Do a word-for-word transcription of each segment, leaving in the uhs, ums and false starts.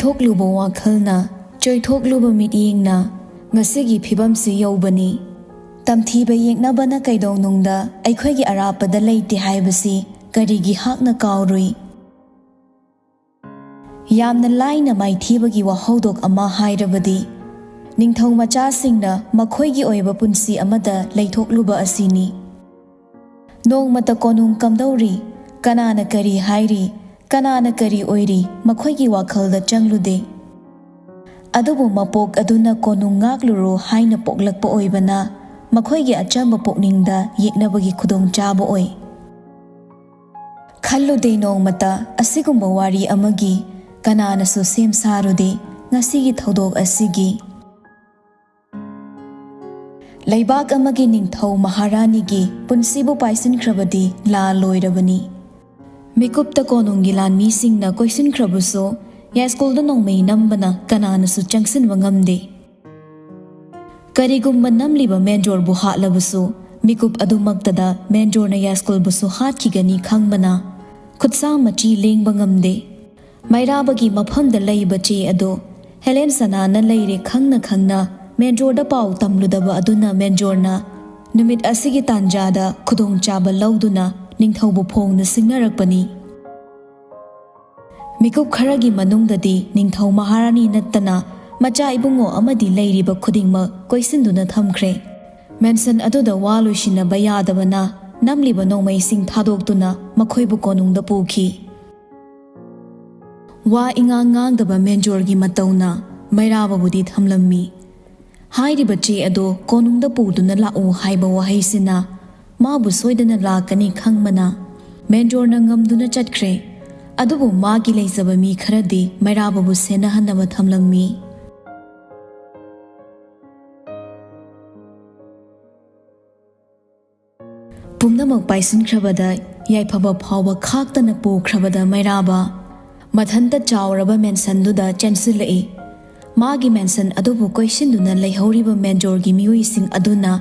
ꯊꯣꯛꯂꯨꯕ ꯋꯥꯈꯜꯅ, ꯆꯣꯏꯊꯣꯛꯂꯨꯕ ꯃꯤꯠꯌꯦꯡꯅ ꯉꯁꯤꯒꯤ ꯐꯤꯕꯝꯁꯤ ꯌꯧꯕꯅꯤ꯫ ꯇꯝꯊꯤꯕ ꯌꯦꯛꯅꯕꯅ ꯀꯩꯗꯧꯅꯨꯡꯗ ꯑꯩꯈꯣꯏꯒꯤ ꯑꯔꯥꯞꯄꯗ ꯂꯩꯇꯦ ꯍꯥꯏꯕꯁꯤ ꯀꯔꯤꯒꯤ ꯍꯥꯛꯅ ꯀꯥꯎꯔꯨꯏ? ꯌꯥꯝꯅ ꯂꯥꯏꯅ ꯃꯥꯏꯊꯤꯕꯒꯤ ꯋꯥꯍꯧꯗꯣꯛ ꯑꯃ ꯍꯥꯏꯔꯕꯗꯤ, ꯅꯤꯡꯊꯧ ꯃꯆꯥꯁꯤꯡꯅ ꯃꯈꯣꯏꯒꯤ ꯑꯣꯏꯕ ꯄꯨꯟꯁꯤ ꯑꯃꯗ ꯂꯩꯊꯣꯛꯂꯨꯕ ꯑꯁꯤꯅꯤ꯫ ꯅꯣꯡꯃꯇ ꯀꯣꯅꯨꯡ ꯀꯝꯗꯧꯔꯤ, ꯀꯅꯥꯅ ꯀꯔꯤ ꯍꯥꯏꯔꯤ, ꯀꯅꯥꯅ ꯀꯔꯤ ꯑꯣꯏꯔꯤ, ꯃꯈꯣꯏꯒꯤ ꯋꯥꯈꯜꯗ ꯆꯪꯂꯨꯗꯦ꯫ ꯑꯗꯨꯕꯨ ꯃꯄꯣꯛ ꯑꯗꯨꯅ ꯀꯣꯅꯨꯡ ꯉꯥꯛꯂꯨꯔꯣ ꯍꯥꯏꯅ ꯄꯣꯛꯂꯛꯄ ꯑꯣꯏꯕꯅ, ꯃꯈꯣꯏꯒꯤ ꯑꯆꯝꯕ ꯄꯨꯛꯅꯤꯡꯗ ꯌꯦꯛꯅꯕꯒꯤ ꯈꯨꯗꯣꯡꯆꯥꯕ ꯑꯣꯏ꯫ ꯈꯜꯂꯨꯗꯦ ꯅꯣꯡꯃꯇ ꯑꯁꯤꯒꯨꯝꯕ ꯋꯥꯔꯤ ꯑꯃꯒꯤ, ꯀꯅꯥꯅꯁꯨ ꯁꯦꯝ ꯁꯥꯔꯨꯗꯦ ꯉꯁꯤꯒꯤ ꯊꯧꯗꯣꯛ ꯑꯁꯤꯒꯤ꯫ ꯂꯩꯕꯥꯛ ꯑꯃꯒꯤ ꯅꯤꯡꯊꯧ ꯃꯍꯥꯔꯥꯅꯤꯒꯤ ꯄꯨꯟꯁꯤꯕꯨ ꯄꯥꯏꯁꯤꯟꯈ꯭ꯔꯕꯗꯤ ꯂꯥ ꯂꯣꯏꯔꯕꯅꯤ꯫ ꯃꯤꯀꯨꯞꯇ ꯀꯣꯅꯨꯡꯒꯤ ꯂꯥꯟꯃꯤꯁꯤꯡꯅ ꯀꯣꯏꯁꯤꯟꯈ꯭ꯔꯕꯁꯨ, ꯌꯥꯏꯁ꯭ꯀꯨꯜꯗ ꯅꯣꯡꯃꯩ ꯅꯝꯕꯅ ꯀꯅꯥꯅꯁꯨ ꯆꯪꯁꯤꯟꯕ ꯉꯝꯗꯦ꯫ ꯀꯔꯤꯒꯨꯝꯕ ꯅꯝꯂꯤꯕ ꯃꯦꯟꯖꯣꯔꯕꯨ ꯍꯥꯠꯂꯕꯁꯨ, ꯃꯤꯀꯨꯞ ꯑꯗꯨꯃꯛꯇꯗ ꯃꯦꯟꯖꯣꯔꯅ ꯌꯥꯏꯁ꯭ꯀꯨꯜꯕꯨꯁꯨ ꯍꯥꯠꯈꯤꯒꯅꯤ ꯈꯪꯕꯅ, ꯈꯨꯠꯁꯥ ꯃꯆꯤ ꯂꯦꯡꯕ ꯉꯝꯗꯦ꯫ ꯃꯩꯔꯥꯕꯒꯤ ꯃꯐꯝꯗ ꯂꯩꯕ ꯆꯦ ꯑꯗꯨ ꯍꯦꯂꯦꯟ ꯁꯅꯥꯅ ꯂꯩꯔꯦ ꯈꯪꯅ ꯈꯪꯅ, ꯃꯦꯟꯖꯣꯔꯗ ꯄꯥꯎ ꯇꯝꯂꯨꯗꯕ ꯑꯗꯨꯅ ꯃꯦꯟꯖꯣꯔꯅ ꯅꯨꯃꯤꯠ ꯑꯁꯤꯒꯤ ꯇꯥꯟꯖꯥꯗ ꯈꯨꯗꯣꯡꯆꯥꯕ ꯂꯧꯗꯨꯅ ꯅꯤꯡꯊꯧꯕꯨ ꯐꯣꯡꯅ ꯁꯤꯡꯅꯔꯛꯄꯅꯤ꯫ ꯃꯤꯀꯨꯞ ꯈꯔꯒꯤ ꯃꯅꯨꯡꯗꯗꯤ ꯅꯤꯡꯊꯧ ꯃꯍꯥꯔꯥꯅꯤ ꯅꯠꯇꯅ ꯃꯆꯥ ꯏꯕꯨꯡꯉꯣ ꯑꯃꯗꯤ ꯂꯩꯔꯤꯕ ꯈꯨꯗꯤꯡꯃꯛ ꯀꯣꯏꯁꯤꯟꯗꯨꯅ ꯊꯝꯈ꯭ꯔꯦ꯫ ꯃꯦꯟꯁꯟ ꯑꯗꯨꯗ ꯋꯥ ꯂꯣꯏꯁꯤꯟꯅꯕ ꯌꯥꯗꯕꯅ ꯅꯝꯂꯤꯕ ꯅꯣꯡꯃꯩꯁꯤꯡ ꯊꯥꯗꯣꯛꯇꯨꯅ ꯃꯈꯣꯏꯕꯨ ꯀꯣꯅꯨꯡꯗ ꯄꯨꯈꯤ꯫ ꯋꯥ ꯏꯉꯥꯡ ꯉꯥꯡꯗꯕ ꯃꯦꯟꯖꯣꯔꯒꯤ ꯃꯇꯧꯅ ꯃꯩꯔꯥꯕꯕꯨꯗꯤ ꯊꯝꯂꯝꯃꯤ꯫ ꯍꯥꯏꯔꯤꯕ ꯆꯦ ꯑꯗꯣ ꯀꯣꯅꯨꯡꯗ ꯄꯨꯗꯨꯅ ꯂꯥꯛꯎ ꯍꯥꯏꯕ ꯋꯥꯍꯩꯁꯤꯅ ꯃꯥꯕꯨ ꯁꯣꯏꯗꯅ ꯂꯥꯛꯀꯅꯤ ꯈꯪꯕꯅ ꯃꯦꯟꯖꯣꯔꯅ ꯉꯝꯗꯨꯅ ꯆꯠꯈ꯭ꯔꯦ꯫ ꯑꯗꯨꯕꯨ ꯃꯥꯒꯤ ꯂꯩꯖꯕ ꯃꯤ ꯈꯔꯗꯤ ꯃꯩꯔꯥꯕꯕꯨ ꯁꯦꯟꯅꯍꯟꯅꯕ ꯊꯝꯂꯝꯃꯤ꯫ ꯄꯨꯝꯅꯃꯛ ꯄꯥꯏꯁꯤꯟꯈ꯭ꯔꯕꯗ, ꯌꯥꯏꯐꯕ ꯐꯥꯎꯕ ꯈꯥꯛꯇꯅ ꯄꯨꯈ꯭ꯔꯕꯗ ꯃꯩꯔꯥꯕ ꯃꯊꯟꯇ ꯆꯥꯎꯔꯕ ꯃꯦꯟꯁꯟꯗꯨꯗ ꯆꯦꯟꯁꯤꯜꯂꯛꯏ꯫ ꯃꯥꯒꯤ ꯃꯦꯟꯁꯟ ꯑꯗꯨꯕꯨ ꯀꯣꯏꯁꯤꯟꯗꯨꯅ ꯂꯩꯍꯧꯔꯤꯕ ꯃꯦꯟꯖꯣꯔꯒꯤ ꯃꯤꯑꯣꯏꯁꯤꯡ ꯑꯗꯨꯅ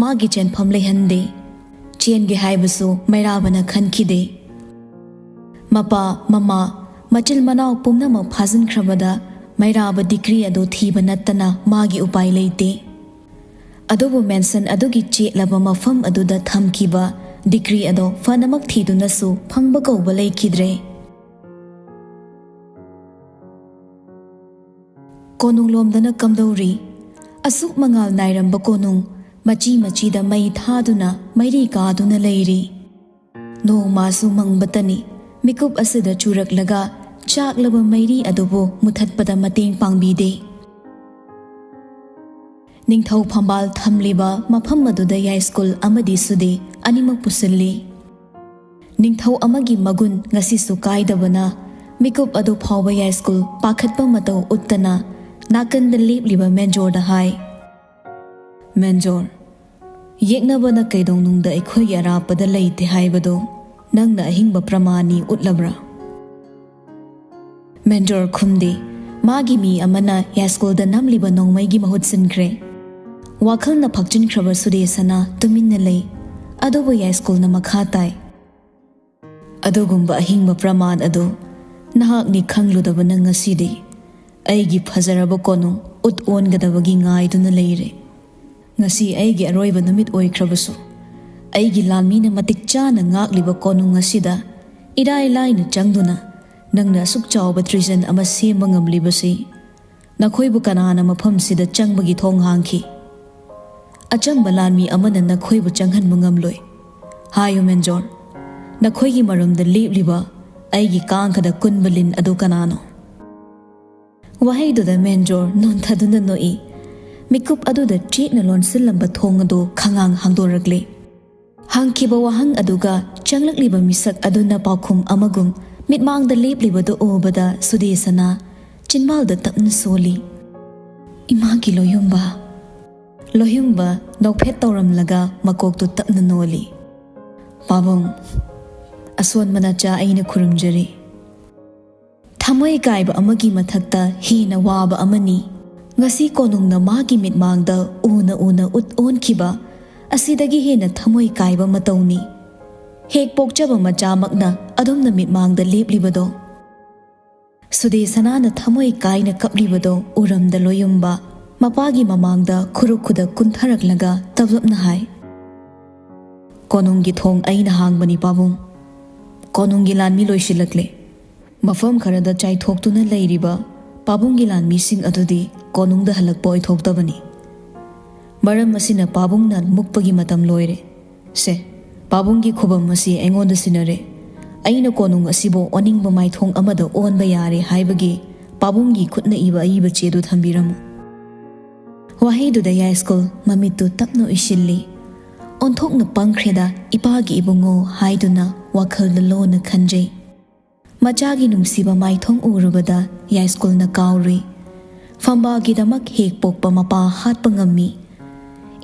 ꯃꯥꯒꯤ ꯆꯦꯟꯐꯝ ꯂꯩꯍꯟꯗꯦ꯫ ꯆꯦꯟꯒꯦ ꯍꯥꯏꯕꯁꯨ ꯃꯩꯔꯥꯕꯅ ꯈꯟꯈꯤꯗꯦ꯫ ꯃꯄꯥ, ꯃꯃꯥ, ꯃꯆꯤꯜ ꯃꯅꯥꯎ ꯄꯨꯝꯅꯃꯛ ꯐꯥꯖꯤꯟꯈ꯭ꯔꯕꯗ ꯃꯩꯔꯥꯕ ꯗꯤꯒ꯭ꯔꯤ ꯑꯗꯨ ꯊꯤꯕ ꯅꯠꯇꯅ ꯃꯥꯒꯤ ꯎꯄꯥꯏ ꯂꯩꯇꯦ꯫ ꯑꯗꯨꯕꯨ ꯃꯦꯟꯁꯟ ꯑꯗꯨꯒꯤ ꯆꯦꯠꯂꯕ ꯃꯐꯝ ꯑꯗꯨꯗ ꯊꯝꯈꯤꯕ ꯗꯤꯒ꯭ꯔꯤ ꯑꯗꯣ ꯐꯅꯃꯛ ꯊꯤꯗꯨꯅꯁꯨ ꯐꯪꯕ ꯀꯧꯕ ꯂꯩꯈꯤꯗ꯭ꯔꯦ꯫ ꯀꯣꯅꯨꯡꯂꯣꯝꯗꯅ ꯀꯝꯗꯧꯔꯤ? ꯑꯁꯨꯛ ꯃꯉꯥꯜ ꯅꯥꯏꯔꯝꯕ ꯀꯣꯅꯨꯡ ꯃꯆꯤ ꯃꯆꯤꯗ ꯃꯩ ꯊꯥꯗꯨꯅ ꯃꯩꯔꯤ ꯀꯥꯗꯨꯅ ꯂꯩꯔꯤ꯫ ꯅꯣꯡꯃꯁꯨ ꯃꯪꯕꯇꯅꯤ ꯃꯤꯀꯨꯞ ꯑꯁꯤꯗ ꯆꯨꯔꯛꯂꯒ ꯆꯥꯛꯂꯕ ꯃꯩꯔꯤ ꯑꯗꯨꯕꯨ ꯃꯨꯊꯠꯄꯗ ꯃꯇꯦꯡ ꯄꯥꯡꯕꯤꯗꯦ꯫ ꯅꯤꯡꯊꯧ ꯐꯝꯕꯥꯜ ꯊꯝꯂꯤꯕ ꯃꯐꯝ ꯑꯗꯨꯗ ꯌꯥꯏꯁ꯭ꯀꯨꯜ ꯑꯃꯗꯤ ꯁꯨꯗꯦ ꯑꯅꯤꯃꯛ ꯄꯨꯁꯤꯜꯂꯤ꯫ ꯅꯤꯡꯊꯧ ꯑꯃꯒꯤ ꯃꯒꯨꯟ ꯉꯁꯤꯁꯨ ꯀꯥꯏꯗꯕꯅ ꯃꯤꯀꯨꯞ ꯑꯗꯨ ꯐꯥꯎꯕ ꯌꯥꯏꯁ꯭ꯀꯨꯜ ꯄꯥꯈꯠꯄ ꯃꯇꯧ ꯎꯠꯇꯅ ꯅꯥꯀꯟꯗ ꯂꯦꯞꯂꯤꯕ ꯃꯦꯟꯖꯣꯔꯗ ꯍꯥꯏ, "ꯃꯦꯟꯖꯣꯔ, ꯌꯦꯛꯅꯕꯅ ꯀꯩꯗꯧꯅꯨꯡꯗ ꯑꯩꯈꯣꯏꯒꯤ ꯑꯔꯥꯞꯄꯗ ꯂꯩꯇꯦ ꯍꯥꯏꯕꯗꯨ ꯅꯪꯅ ꯑꯍꯤꯡꯕ ꯄ꯭ꯔꯃꯥꯟꯅꯤ ꯎꯠꯂꯕ꯭ꯔꯥ?" ꯃꯦꯟꯖꯣꯔ ꯈꯨꯝꯗꯦ꯫ ꯃꯥꯒꯤ ꯃꯤ ꯑꯃꯅ ꯌꯥꯏꯁ꯭ꯀꯨꯜꯗ ꯅꯝꯂꯤꯕ ꯅꯣꯡꯃꯩꯒꯤ ꯃꯍꯨꯠ ꯁꯤꯟꯈ꯭ꯔꯦ꯫ ꯋꯥꯈꯜꯅ ꯐꯛꯆꯤꯟꯈ꯭ꯔꯕ ꯁꯨꯗꯦꯁꯅꯥ ꯇꯨꯃꯤꯟꯅ ꯂꯩ꯫ ꯑꯗꯨꯕꯨ ꯌꯥꯏꯁ꯭ꯀꯨꯜꯅ ꯃꯈꯥ ꯇꯥꯏ, "ꯑꯗꯨꯒꯨꯝꯕ ꯑꯍꯤꯡꯕ ꯄ꯭ꯔꯃꯥꯟ ꯑꯗꯨ ꯅꯍꯥꯛꯅꯤ ꯈꯪꯂꯨꯗꯕꯅ ꯉꯁꯤꯗꯤ ꯑꯩꯒꯤ ꯐꯖꯔꯕ ꯀꯣꯅꯨꯡ ꯎꯠ ꯑꯣꯟꯒꯗꯕꯒꯤ ꯉꯥꯏꯗꯨꯅ ꯂꯩꯔꯦ꯫ ꯉꯁꯤ ꯑꯩꯒꯤ ꯑꯔꯣꯏꯕ ꯅꯨꯃꯤꯠ ꯑꯣꯏꯈ꯭ꯔꯕꯁꯨ, ꯑꯩꯒꯤ ꯂꯥꯟꯃꯤꯅ ꯃꯇꯤꯛ ꯆꯥꯅ ꯉꯥꯛꯂꯤꯕ ꯀꯣꯅꯨꯡ ꯑꯁꯤꯗ ꯏꯔꯥꯏ ꯂꯥꯏꯅ ꯆꯪꯗꯨꯅ ꯅꯪꯅ ꯑꯁꯨꯛ ꯆꯥꯎꯕ ꯇ꯭ꯔꯤꯖꯟ ꯑꯃ ꯁꯦꯝꯕ ꯉꯝꯂꯤꯕꯁꯤ ꯅꯈꯣꯏꯕꯨ ꯀꯅꯥꯅ ꯃꯐꯝꯁꯤꯗ ꯆꯪꯕꯒꯤ ꯊꯣꯡ ꯍꯥꯡꯈꯤ? ꯑꯆꯝꯕ ꯂꯥꯟꯃꯤ ꯑꯃꯅ ꯅꯈꯣꯏꯕꯨ ꯆꯪꯍꯟꯕ ꯉꯝꯂꯣꯏ꯫ ꯍꯥꯏꯌꯨ ꯃꯦꯟꯖꯣꯔ, ꯅꯈꯣꯏꯒꯤ ꯃꯔꯨꯝꯗ ꯂꯦꯞꯂꯤꯕ ꯑꯩꯒꯤ ꯀꯥꯡꯈꯗ ꯀꯨꯟꯕ ꯂꯤꯟ ꯑꯗꯨ ꯀꯅꯥꯅꯣ?" ꯋꯥꯍꯩꯗꯨꯗ ꯃꯦꯟꯖꯣꯔ ꯅꯣꯟꯊꯗꯨꯅ ꯅꯣꯛꯏ꯫ ꯃꯤꯀꯨꯞ ꯑꯗꯨꯗ ꯆꯦꯠꯅ ꯂꯣꯟꯁꯤꯜꯂꯝꯕ ꯊꯣꯡ ꯑꯗꯨ ꯈꯉꯥꯡ ꯍꯥꯡꯗꯣꯔꯛꯂꯦ꯫ ꯍꯪꯈꯤꯕ ꯋꯥꯍꯪ ꯑꯗꯨꯒ ꯆꯪꯂꯛꯂꯤꯕ ꯃꯤꯁꯛ ꯑꯗꯨꯅ ꯄꯥꯎꯈꯨꯝ ꯑꯃꯒꯨꯝ ꯃꯤꯠꯃꯥꯡꯗ ꯂꯦꯞꯂꯤꯕꯗꯨ ꯎꯕꯗ ꯁꯨꯗꯦꯁꯅꯥ ꯆꯤꯟꯕꯥꯜꯗ ꯇꯞꯅ ꯁꯣꯜꯂꯤ꯫ "ꯏꯃꯥꯒꯤ ꯂꯣꯌꯨꯝꯕ!" ꯂꯣꯌꯨꯝꯕ ꯅꯣꯛꯐꯦꯠ ꯇꯧꯔꯝꯂꯒ ꯃꯀꯣꯛꯇꯨ ꯇꯞꯅ ꯅꯣꯜꯂꯤ꯫ "ꯄꯥꯕꯨꯡ, ꯑꯁꯣꯟꯕ ꯅꯆꯥ ꯑꯩꯅ ꯈꯨꯔꯨꯝꯖꯔꯤ꯫ ꯊꯃꯣꯏ ꯀꯥꯏꯕ ꯑꯃꯒꯤ ꯃꯊꯛꯇ ꯍꯦꯟꯅ ꯋꯥꯕ ꯑꯃꯅꯤ꯫ ꯉꯁꯤ ꯀꯣꯅꯨꯡꯅ ꯃꯥꯒꯤ ꯃꯤꯠꯃꯥꯡꯗ ꯎꯅ ꯎꯅ ꯎꯠ ꯑꯣꯟꯈꯤꯕ ꯑꯁꯤꯗꯒꯤ ꯍꯦꯟꯅ ꯊꯃꯣꯏ ꯀꯥꯏꯕ ꯃꯇꯧꯅꯤ꯫ ꯍꯦꯛ ꯄꯣꯛꯆꯕ ꯃꯆꯥꯃꯛꯅ ꯑꯗꯨꯝꯅ ꯃꯤꯠꯃꯥꯡꯗ ꯂꯦꯞꯂꯤꯕꯗꯣ꯫ ꯁꯨꯗꯦꯁꯅꯥꯅ ꯊꯃꯣꯏ ꯀꯥꯏꯅ ꯀꯞꯂꯤꯕꯗꯣ ꯎꯔꯝꯗ ꯂꯣꯌꯨꯝꯕ ꯃꯄꯥꯒꯤ ꯃꯃꯥꯡꯗ ꯈꯨꯔꯨ ꯈꯨꯗꯛ ꯀꯨꯟꯊꯔꯛꯂꯒ ꯇꯞꯂꯞꯅ ꯍꯥꯏ, "ꯀꯣꯅꯨꯡꯒꯤ ꯊꯣꯡ ꯑꯩꯅ ꯍꯥꯡꯕꯅꯤ ꯄꯥꯕꯨꯡ꯫ ꯀꯣꯅꯨꯡꯒꯤ ꯂꯥꯟꯃꯤ ꯂꯣꯏꯁꯤꯜꯂꯛꯂꯦ꯫ ꯃꯐꯝ ꯈꯔꯗ ꯆꯥꯏꯊꯣꯛꯇꯨꯅ ꯂꯩꯔꯤꯕ ꯄꯥꯕꯨꯡꯒꯤ ꯂꯥꯟꯃꯤꯁꯤꯡ ꯑꯗꯨꯗꯤ ꯀꯣꯅꯨꯡꯗ ꯍꯜꯂꯛꯄ ꯑꯣꯏꯊꯣꯛꯇꯕꯅꯤ꯫ ꯃꯔꯝ ꯑꯁꯤꯅ ꯄꯥꯕꯨꯡꯅ ꯃꯨꯛꯄꯒꯤ ꯃꯇꯝ ꯂꯣꯏꯔꯦ꯫ ꯁꯦ, ꯄꯥꯕꯨꯡꯒꯤ ꯈꯨꯕꯝ ꯑꯁꯤ ꯑꯩꯉꯣꯟꯗ ꯁꯤꯟꯅꯔꯦ꯫ ꯑꯩꯅ ꯀꯣꯅꯨꯡ ꯑꯁꯤꯕꯨ ꯑꯣꯟꯅꯤꯡꯕ ꯃꯥꯏꯊꯣꯡ ꯑꯃꯗ ꯑꯣꯟꯕ ꯌꯥꯔꯦ ꯍꯥꯏꯕꯒꯤ ꯄꯥꯕꯨꯡꯒꯤ ꯈꯨꯠꯅ ꯏꯕ ꯑꯏꯕ ꯆꯦꯗꯨ ꯊꯝꯕꯤꯔꯝꯃꯨ"꯫ ꯋꯥꯍꯩꯗꯨꯗ ꯌꯥꯏꯁ꯭ꯀꯨꯜ ꯃꯃꯤꯠꯇꯨ ꯇꯞꯅ ꯎꯏꯁꯤꯜꯂꯤ꯫ ꯑꯣꯟꯊꯣꯛꯅ ꯄꯪꯈ꯭ꯔꯦꯗ ꯏꯄꯥꯒꯤ ꯏꯕꯨꯡꯉꯣ ꯍꯥꯏꯗꯨꯅ ꯋꯥꯈꯜꯗ ꯂꯣꯟꯅ ꯈꯟꯖꯩ꯫ ꯃꯆꯥꯒꯤ ꯅꯨꯡꯁꯤꯕ ꯃꯥꯏꯊꯣꯡ ꯎꯔꯨꯕꯗ ꯌꯥꯏꯁ꯭ꯀꯨꯜꯅ ꯀꯥꯎꯔꯨꯏ꯫ ꯐꯝꯕꯥꯜꯒꯤꯗꯃꯛ ꯍꯦꯛ ꯄꯣꯛꯄ ꯃꯄꯥ ꯍꯥꯠꯄ ꯉꯝꯃꯤ꯫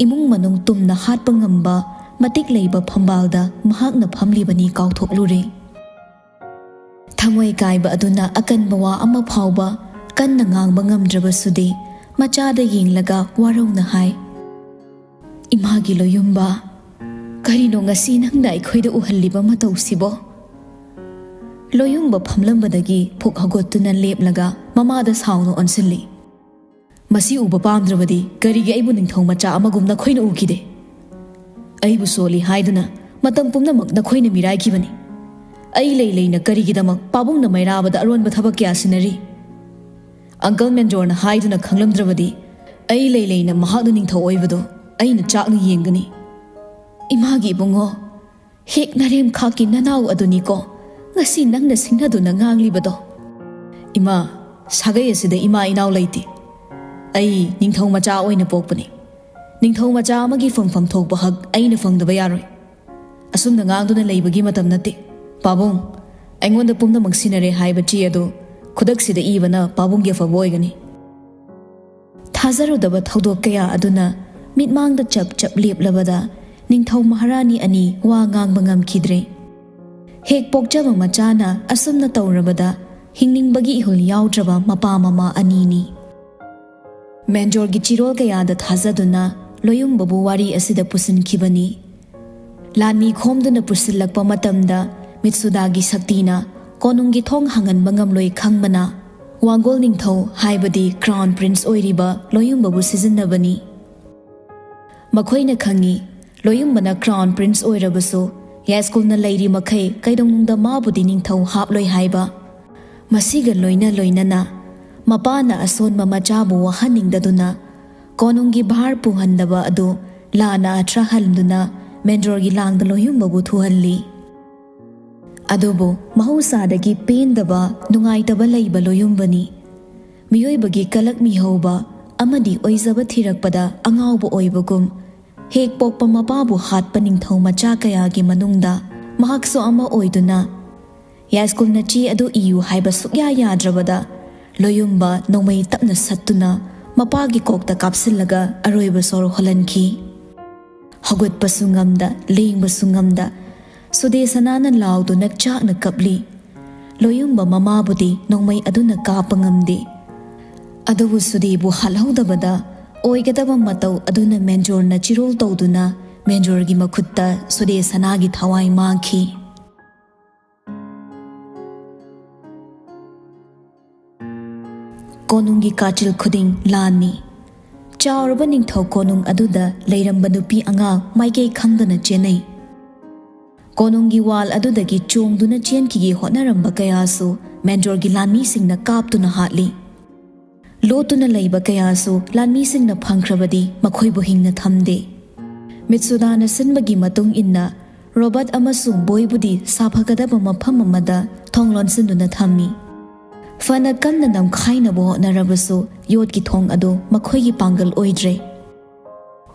ꯏꯃꯨꯡ ꯃꯅꯨꯡ ꯇꯨꯝꯅ ꯍꯥꯠꯄ ꯉꯝꯕ ꯃꯇꯤꯛ ꯂꯩꯕ ꯐꯝꯕꯥꯜꯗ ꯃꯍꯥꯛꯅ ꯐꯝꯂꯤꯕꯅꯤ ꯀꯥꯎꯊꯣꯛꯂꯨꯔꯦ꯫ ꯊꯃꯣꯏ ꯀꯥꯏꯕ ꯑꯗꯨꯅ ꯑꯀꯟꯕ ꯋꯥ ꯑꯃ ꯐꯥꯎꯕ ꯀꯟꯅ ꯉꯥꯡꯕ ꯉꯝꯗ꯭ꯔꯕꯁꯨꯗꯤ ꯃꯆꯥꯗ ꯌꯦꯡꯂꯒ ꯋꯥꯔꯧꯅ ꯍꯥꯏ, "ꯏꯃꯥꯒꯤ ꯂꯣꯌꯨꯝꯕ, ꯀꯔꯤꯅꯣ ꯉꯁꯤ ꯅꯪꯅ ꯑꯩꯈꯣꯏꯗ ꯎꯍꯜꯂꯤꯕ ꯃꯇꯧꯁꯤꯕꯣ?" ꯂꯣꯌꯨꯝꯕ ꯐꯝꯂꯝꯕꯗꯒꯤ ꯐꯨꯛ ꯍꯧꯒꯠꯇꯨꯅ ꯂꯦꯞꯂꯒ ꯃꯃꯥꯗ ꯁꯥꯎꯅ ꯑꯣꯟꯁꯤꯜꯂꯤ꯫ "ꯃꯁꯤ ꯎꯕ ꯄꯥꯝꯗ꯭ꯔꯕꯗꯤ ꯀꯔꯤꯒꯤ ꯑꯩꯕꯨ ꯅꯤꯡꯊꯧ ꯃꯆꯥ ꯑꯃꯒꯨꯝ ꯅꯈꯣꯏꯅ ꯎꯈꯤꯗꯦ? ꯑꯩꯕꯨ ꯁꯣꯜꯂꯤ ꯍꯥꯏꯗꯨꯅ ꯃꯇꯝ ꯄꯨꯝꯅꯃꯛ ꯅꯈꯣꯏꯅ ꯃꯤꯔꯥꯏꯈꯤꯕꯅꯤ꯫ ꯑꯩ ꯂꯩ ꯂꯩꯅ ꯀꯔꯤꯒꯤꯗꯃꯛ ꯄꯥꯕꯨꯡꯅ ꯃꯩꯔꯥꯕꯗ ꯑꯔꯣꯟꯕ ꯊꯕꯛ ꯀꯌꯥ ꯁꯤꯟꯅꯔꯤ? ꯑꯪꯀꯜ ꯃꯦꯟꯖꯣꯔꯅ ꯍꯥꯏꯗꯨꯅ ꯈꯪꯂꯝꯗ꯭ꯔꯕꯗꯤ ꯑꯩ ꯂꯩ ꯂꯩꯅ ꯃꯍꯥꯛꯅ ꯅꯤꯡꯊꯧ ꯑꯣꯏꯕꯗꯨ ꯑꯩꯅ ꯆꯥꯛꯅ ꯌꯦꯡꯒꯅꯤ꯫ ꯏꯃꯥꯒꯤ ꯏꯕꯨꯡꯉꯣ, ꯍꯦꯛ ꯅꯔꯦꯝꯈꯥꯛꯀꯤ ꯅꯅꯥꯎ ꯑꯗꯨꯅꯤꯀꯣ ꯉꯁꯤ ꯅꯪꯅ ꯁꯤꯡꯅꯗꯨꯅ ꯉꯥꯡꯂꯤꯕꯗꯣ?" "ꯏꯃꯥ, ꯁꯥꯒꯩ ꯑꯁꯤꯗ ꯏꯃꯥ ꯏꯅꯥꯎ ꯂꯩꯇꯦ꯫ ꯑꯩ ꯅꯤꯡꯊꯧ ꯃꯆꯥ ꯑꯣꯏꯅ ꯄꯣꯛꯄꯅꯤ꯫ ꯅꯤꯡꯊꯧ ꯃꯆꯥ ꯑꯃꯒꯤ ꯐꯪꯐꯝ ꯊꯣꯛꯄ ꯍꯛ ꯑꯩꯅ ꯐꯪꯗꯕ ꯌꯥꯔꯣꯏ꯫ ꯑꯁꯨꯝꯅ ꯉꯥꯡꯗꯨꯅ ꯂꯩꯕꯒꯤ ꯃꯇꯝ ꯅꯠꯇꯦ꯫ ꯄꯥꯕꯨꯡ, ꯑꯩꯉꯣꯟꯗ ꯄꯨꯝꯅꯃꯛ ꯁꯤꯟꯅꯔꯦ ꯍꯥꯏꯕ ꯆꯦ ꯑꯗꯨ ꯈꯨꯗꯛꯁꯤꯗ ꯏꯕꯅ ꯄꯥꯕꯨꯡꯒꯤ ꯑꯐꯕ ꯑꯣꯏꯒꯅꯤ"꯫ ꯊꯥꯖꯔꯨꯗꯕ ꯊꯧꯗꯣꯛ ꯀꯌꯥ ꯑꯗꯨꯅ ꯃꯤꯠꯃꯥꯡꯗ ꯆꯞ ꯆꯞ ꯂꯦꯞꯂꯕꯗ ꯅꯤꯡꯊꯧ ꯃꯍꯥꯔꯥꯅꯤ ꯑꯅꯤ ꯋꯥ ꯉꯥꯡꯕ ꯉꯝꯈꯤꯗ꯭ꯔꯦ꯫ ꯍꯦꯛ ꯄꯣꯛꯆꯕ ꯃꯆꯥꯅ ꯑꯁꯨꯝꯅ ꯇꯧꯔꯕꯗ ꯍꯤꯡꯅꯤꯡꯕꯒꯤ ꯏꯍꯨꯜ ꯌꯥꯎꯗ꯭ꯔꯕ ꯃꯄꯥ ꯃꯃꯥ ꯑꯅꯤꯅꯤ꯫ ꯃꯦꯟꯖꯣꯔꯒꯤ ꯆꯤꯔꯣꯜ ꯀꯌꯥꯗ ꯊꯥꯖꯗꯨꯅ ꯂꯣꯌꯨꯝꯕꯕꯨ ꯋꯥꯔꯤ ꯑꯁꯤꯗ ꯄꯨꯁꯤꯟꯈꯤꯕꯅꯤ꯫ ꯂꯥꯟꯃꯤ ꯈꯣꯝꯗꯨꯅ ꯄꯨꯁꯤꯜꯂꯛꯄ ꯃꯇꯝꯗ ꯃꯤꯠꯁꯨꯗꯥꯒꯤ ꯁꯛꯇꯤꯅ ꯀꯣꯅꯨꯡꯒꯤ ꯊꯣꯡ ꯍꯥꯡꯍꯟꯕ ꯉꯝꯂꯣꯏ ꯈꯪꯕꯅ ꯋꯥꯡꯒꯣꯜ ꯅꯤꯡꯊꯧ, ꯍꯥꯏꯕꯗꯤ ꯀ꯭ꯔꯥꯎꯟ ꯄ꯭ꯔꯤꯟꯁ ꯑꯣꯏꯔꯤꯕ ꯂꯣꯌꯨꯝꯕꯕꯨ ꯁꯤꯖꯤꯟꯅꯕꯅꯤ꯫ ꯃꯈꯣꯏꯅ ꯈꯪꯏ, ꯂꯣꯌꯨꯝꯕꯅ ꯀ꯭ꯔꯥꯎꯟ ꯄ꯭ꯔꯤꯟꯁ ꯑꯣꯏꯔꯕꯁꯨ ꯌꯥꯏꯁ꯭ꯀꯨꯜꯅ ꯂꯩꯔꯤ ꯃꯈꯩ ꯀꯩꯗꯧꯅꯨꯡꯗ ꯃꯥꯕꯨꯗꯤ ꯅꯤꯡꯊꯧ ꯍꯥꯞꯂꯣꯏ ꯍꯥꯏꯕ꯫ ꯃꯁꯤꯒ ꯂꯣꯏꯅ ꯂꯣꯏꯅꯅ ꯃꯄꯥꯅ ꯑꯁꯣꯟꯕ ꯃꯆꯥꯕꯨ ꯋꯥꯍꯟꯅꯤꯡꯗꯗꯨꯅ ꯀꯣꯅꯨꯡꯒꯤ ꯚꯥꯔ ꯄꯨꯍꯟꯗꯕ ꯑꯗꯨ ꯂꯥꯟꯅ ꯑꯊ꯭ꯔꯍꯟꯗꯨꯅ ꯃꯦꯟꯗꯣꯔꯒꯤ ꯂꯥꯡꯗ ꯂꯣꯌꯨꯝꯕꯕꯨ ꯊꯨꯍꯜꯂꯤ꯫ ꯑꯗꯨꯕꯨ ꯃꯍꯧꯁꯥꯗꯒꯤ ꯄꯦꯟꯗꯕ, ꯅꯨꯡꯉꯥꯏꯇꯕ ꯂꯩꯕ ꯂꯣꯌꯨꯝꯕꯅꯤ꯫ ꯃꯤꯑꯣꯏꯕꯒꯤ ꯀꯂꯛ ꯃꯤꯍꯧꯕ ꯑꯃꯗꯤ ꯑꯣꯏꯖꯕ ꯊꯤꯔꯛꯄꯗ ꯑꯉꯥꯎꯕ ꯑꯣꯏꯕꯒꯨꯝ, ꯍꯦꯛ ꯄꯣꯛꯄ ꯃꯄꯥꯕꯨ ꯍꯥꯠꯄ ꯅꯤꯡꯊꯧ ꯃꯆꯥ ꯀꯌꯥꯒꯤ ꯃꯅꯨꯡꯗ ꯃꯍꯥꯛꯁꯨ ꯑꯃ ꯑꯣꯏꯗꯨꯅ, ꯌꯥꯏꯁ꯭ꯀꯨꯜꯅ ꯆꯦ ꯑꯗꯨ ꯏꯌꯨ ꯍꯥꯏꯕ ꯁꯨꯛꯌꯥ ꯌꯥꯗ꯭ꯔꯕꯗ, ꯂꯣꯌꯨꯝꯕ ꯅꯣꯡꯃꯩ ꯇꯞꯅ ꯁꯠꯇꯨꯅ ꯃꯄꯥꯒꯤ ꯀꯣꯛꯇ ꯀꯥꯞꯁꯤꯜꯂꯒ ꯑꯔꯣꯏꯕ ꯁꯣꯔ ꯍꯣꯜꯍꯟꯈꯤ꯫ ꯍꯧꯒꯠꯄꯁꯨ ꯉꯝꯗ, ꯂꯦꯡꯕꯁꯨ ꯉꯝꯗ, ꯁꯨꯗꯦ ꯁꯅꯥꯅ ꯂꯥꯎꯗꯨꯅ ꯆꯥꯛꯅ ꯀꯞꯂꯤ꯫ ꯂꯣꯌꯨꯝꯕ ꯃꯃꯥꯕꯨꯗꯤ ꯅꯣꯡꯃꯩ ꯑꯗꯨꯅ ꯀꯥꯞꯄ ꯉꯝꯗꯦ꯫ ꯑꯗꯨꯕꯨ ꯁꯨꯗꯦꯕꯨ ꯍꯥꯠꯍꯧꯗꯕꯗ ꯑꯣꯏꯒꯗꯕ ꯃꯇꯧ ꯑꯗꯨꯅ ꯃꯦꯟꯖꯣꯔꯅ ꯆꯤꯔꯣꯜ ꯇꯧꯗꯨꯅ ꯃꯦꯟꯖꯣꯔꯒꯤ ꯃꯈꯨꯠꯇ ꯁꯨꯗꯦ ꯁꯅꯥꯒꯤ ꯊꯋꯥꯏ ꯃꯥꯡꯈꯤ꯫ ꯀꯣꯅꯨꯡꯒꯤ ꯀꯥꯆꯤꯜ ꯈꯨꯗꯤꯡ ꯂꯥꯟꯅꯤ꯫ ꯆꯥꯎꯔꯕ ꯅꯤꯡꯊꯧ ꯀꯣꯅꯨꯡ ꯑꯗꯨꯗ ꯂꯩꯔꯝꯕ ꯅꯨꯄꯤ ꯑꯉꯥꯡ ꯃꯥꯏꯀꯩ ꯈꯪꯗꯅ ꯆꯦꯟꯅꯩ꯫ ꯀꯣꯅꯨꯡꯒꯤ ꯋꯥꯜ ꯑꯗꯨꯗꯒꯤ ꯆꯣꯡꯗꯨꯅ ꯆꯦꯟꯈꯤꯒꯦ ꯍꯣꯠꯅꯔꯝꯕ ꯀꯌꯥꯁꯨ ꯃꯦꯟꯗꯣꯔꯒꯤ ꯂꯥꯟꯃꯤꯁꯤꯡꯅ ꯀꯥꯞꯇꯨꯅ ꯍꯥꯠꯂꯤ꯫ ꯂꯣꯠꯇꯨꯅ ꯂꯩꯕ ꯀꯌꯥꯁꯨ ꯂꯥꯟꯃꯤꯁꯤꯡꯅ ꯐꯪꯈ꯭ꯔꯕꯗꯤ ꯃꯈꯣꯏꯕꯨ ꯍꯤꯡꯅ ꯊꯝꯗꯦ꯫ ꯃꯤꯠꯁꯨꯗꯥꯅ ꯁꯤꯟꯕꯒꯤ ꯃꯇꯨꯡ ꯏꯟꯅ ꯔꯣꯕꯔꯠ ꯑꯃꯁꯨꯡ ꯕꯣꯏꯕꯨꯗꯤ ꯁꯥꯐꯒꯗꯕ ꯃꯐꯝ ꯑꯃꯗ ꯊꯣꯡ ꯂꯣꯟꯁꯤꯟꯗꯨꯅ ꯊꯝꯃꯤ꯫ ꯐꯅ ꯀꯟꯅ ꯅꯝꯈꯥꯏꯅꯕ ꯍꯣꯠꯅꯔꯕꯁꯨ ꯌꯣꯠꯀꯤ ꯊꯣꯡ ꯑꯗꯨ ꯃꯈꯣꯏꯒꯤ ꯄꯥꯡꯒꯜ ꯑꯣꯏꯗ꯭ꯔꯦ꯫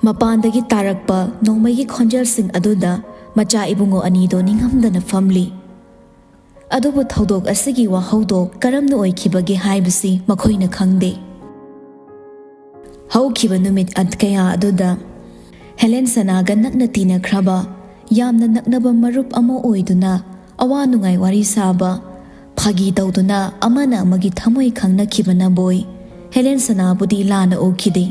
ꯃꯄꯥꯟꯗꯒꯤ ꯇꯥꯔꯛꯄ ꯅꯣꯡꯃꯩꯒꯤ ꯈꯣꯟꯖꯦꯜꯁꯤꯡ ꯑꯗꯨꯗ ꯃꯆꯥ ꯏꯕꯨꯡꯉꯣ ꯑꯅꯤꯗꯣ ꯅꯤꯡꯉꯝꯗꯅ ꯐꯝꯂꯤ꯫ ꯑꯗꯨꯕꯨ ꯊꯧꯗꯣꯛ ꯑꯁꯤꯒꯤ ꯋꯥꯍꯧꯗꯣꯛ ꯀꯔꯝꯅ ꯑꯣꯏꯈꯤꯕꯒꯦ ꯍꯥꯏꯕꯁꯤ ꯃꯈꯣꯏꯅ ꯈꯪꯗꯦ꯫ ꯍꯧꯈꯤꯕ ꯅꯨꯃꯤꯠ ꯑꯠ ꯀꯌꯥ ꯑꯗꯨꯗ ꯍꯦꯂꯦꯟ ꯁꯅꯥꯒ ꯅꯛꯅ ꯇꯤꯟꯅꯈ꯭ꯔꯕ, ꯌꯥꯝꯅ ꯅꯛꯅꯕ ꯃꯔꯨꯞ ꯑꯃ ꯑꯣꯏꯗꯨꯅ ꯑꯋꯥ ꯅꯨꯡꯉꯥꯏ ꯋꯥꯔꯤ ꯁꯥꯕ, ꯐꯥꯒꯤ ꯇꯧꯗꯨꯅ ꯑꯃꯅ ꯑꯃꯒꯤ ꯊꯃꯣꯏ ꯈꯪꯅꯈꯤꯕꯅ ꯕꯣꯏ ꯍꯦꯂꯦꯟ ꯁꯅꯥꯕꯨꯗꯤ ꯂꯥꯟꯅ ꯎꯈꯤꯗꯦ꯫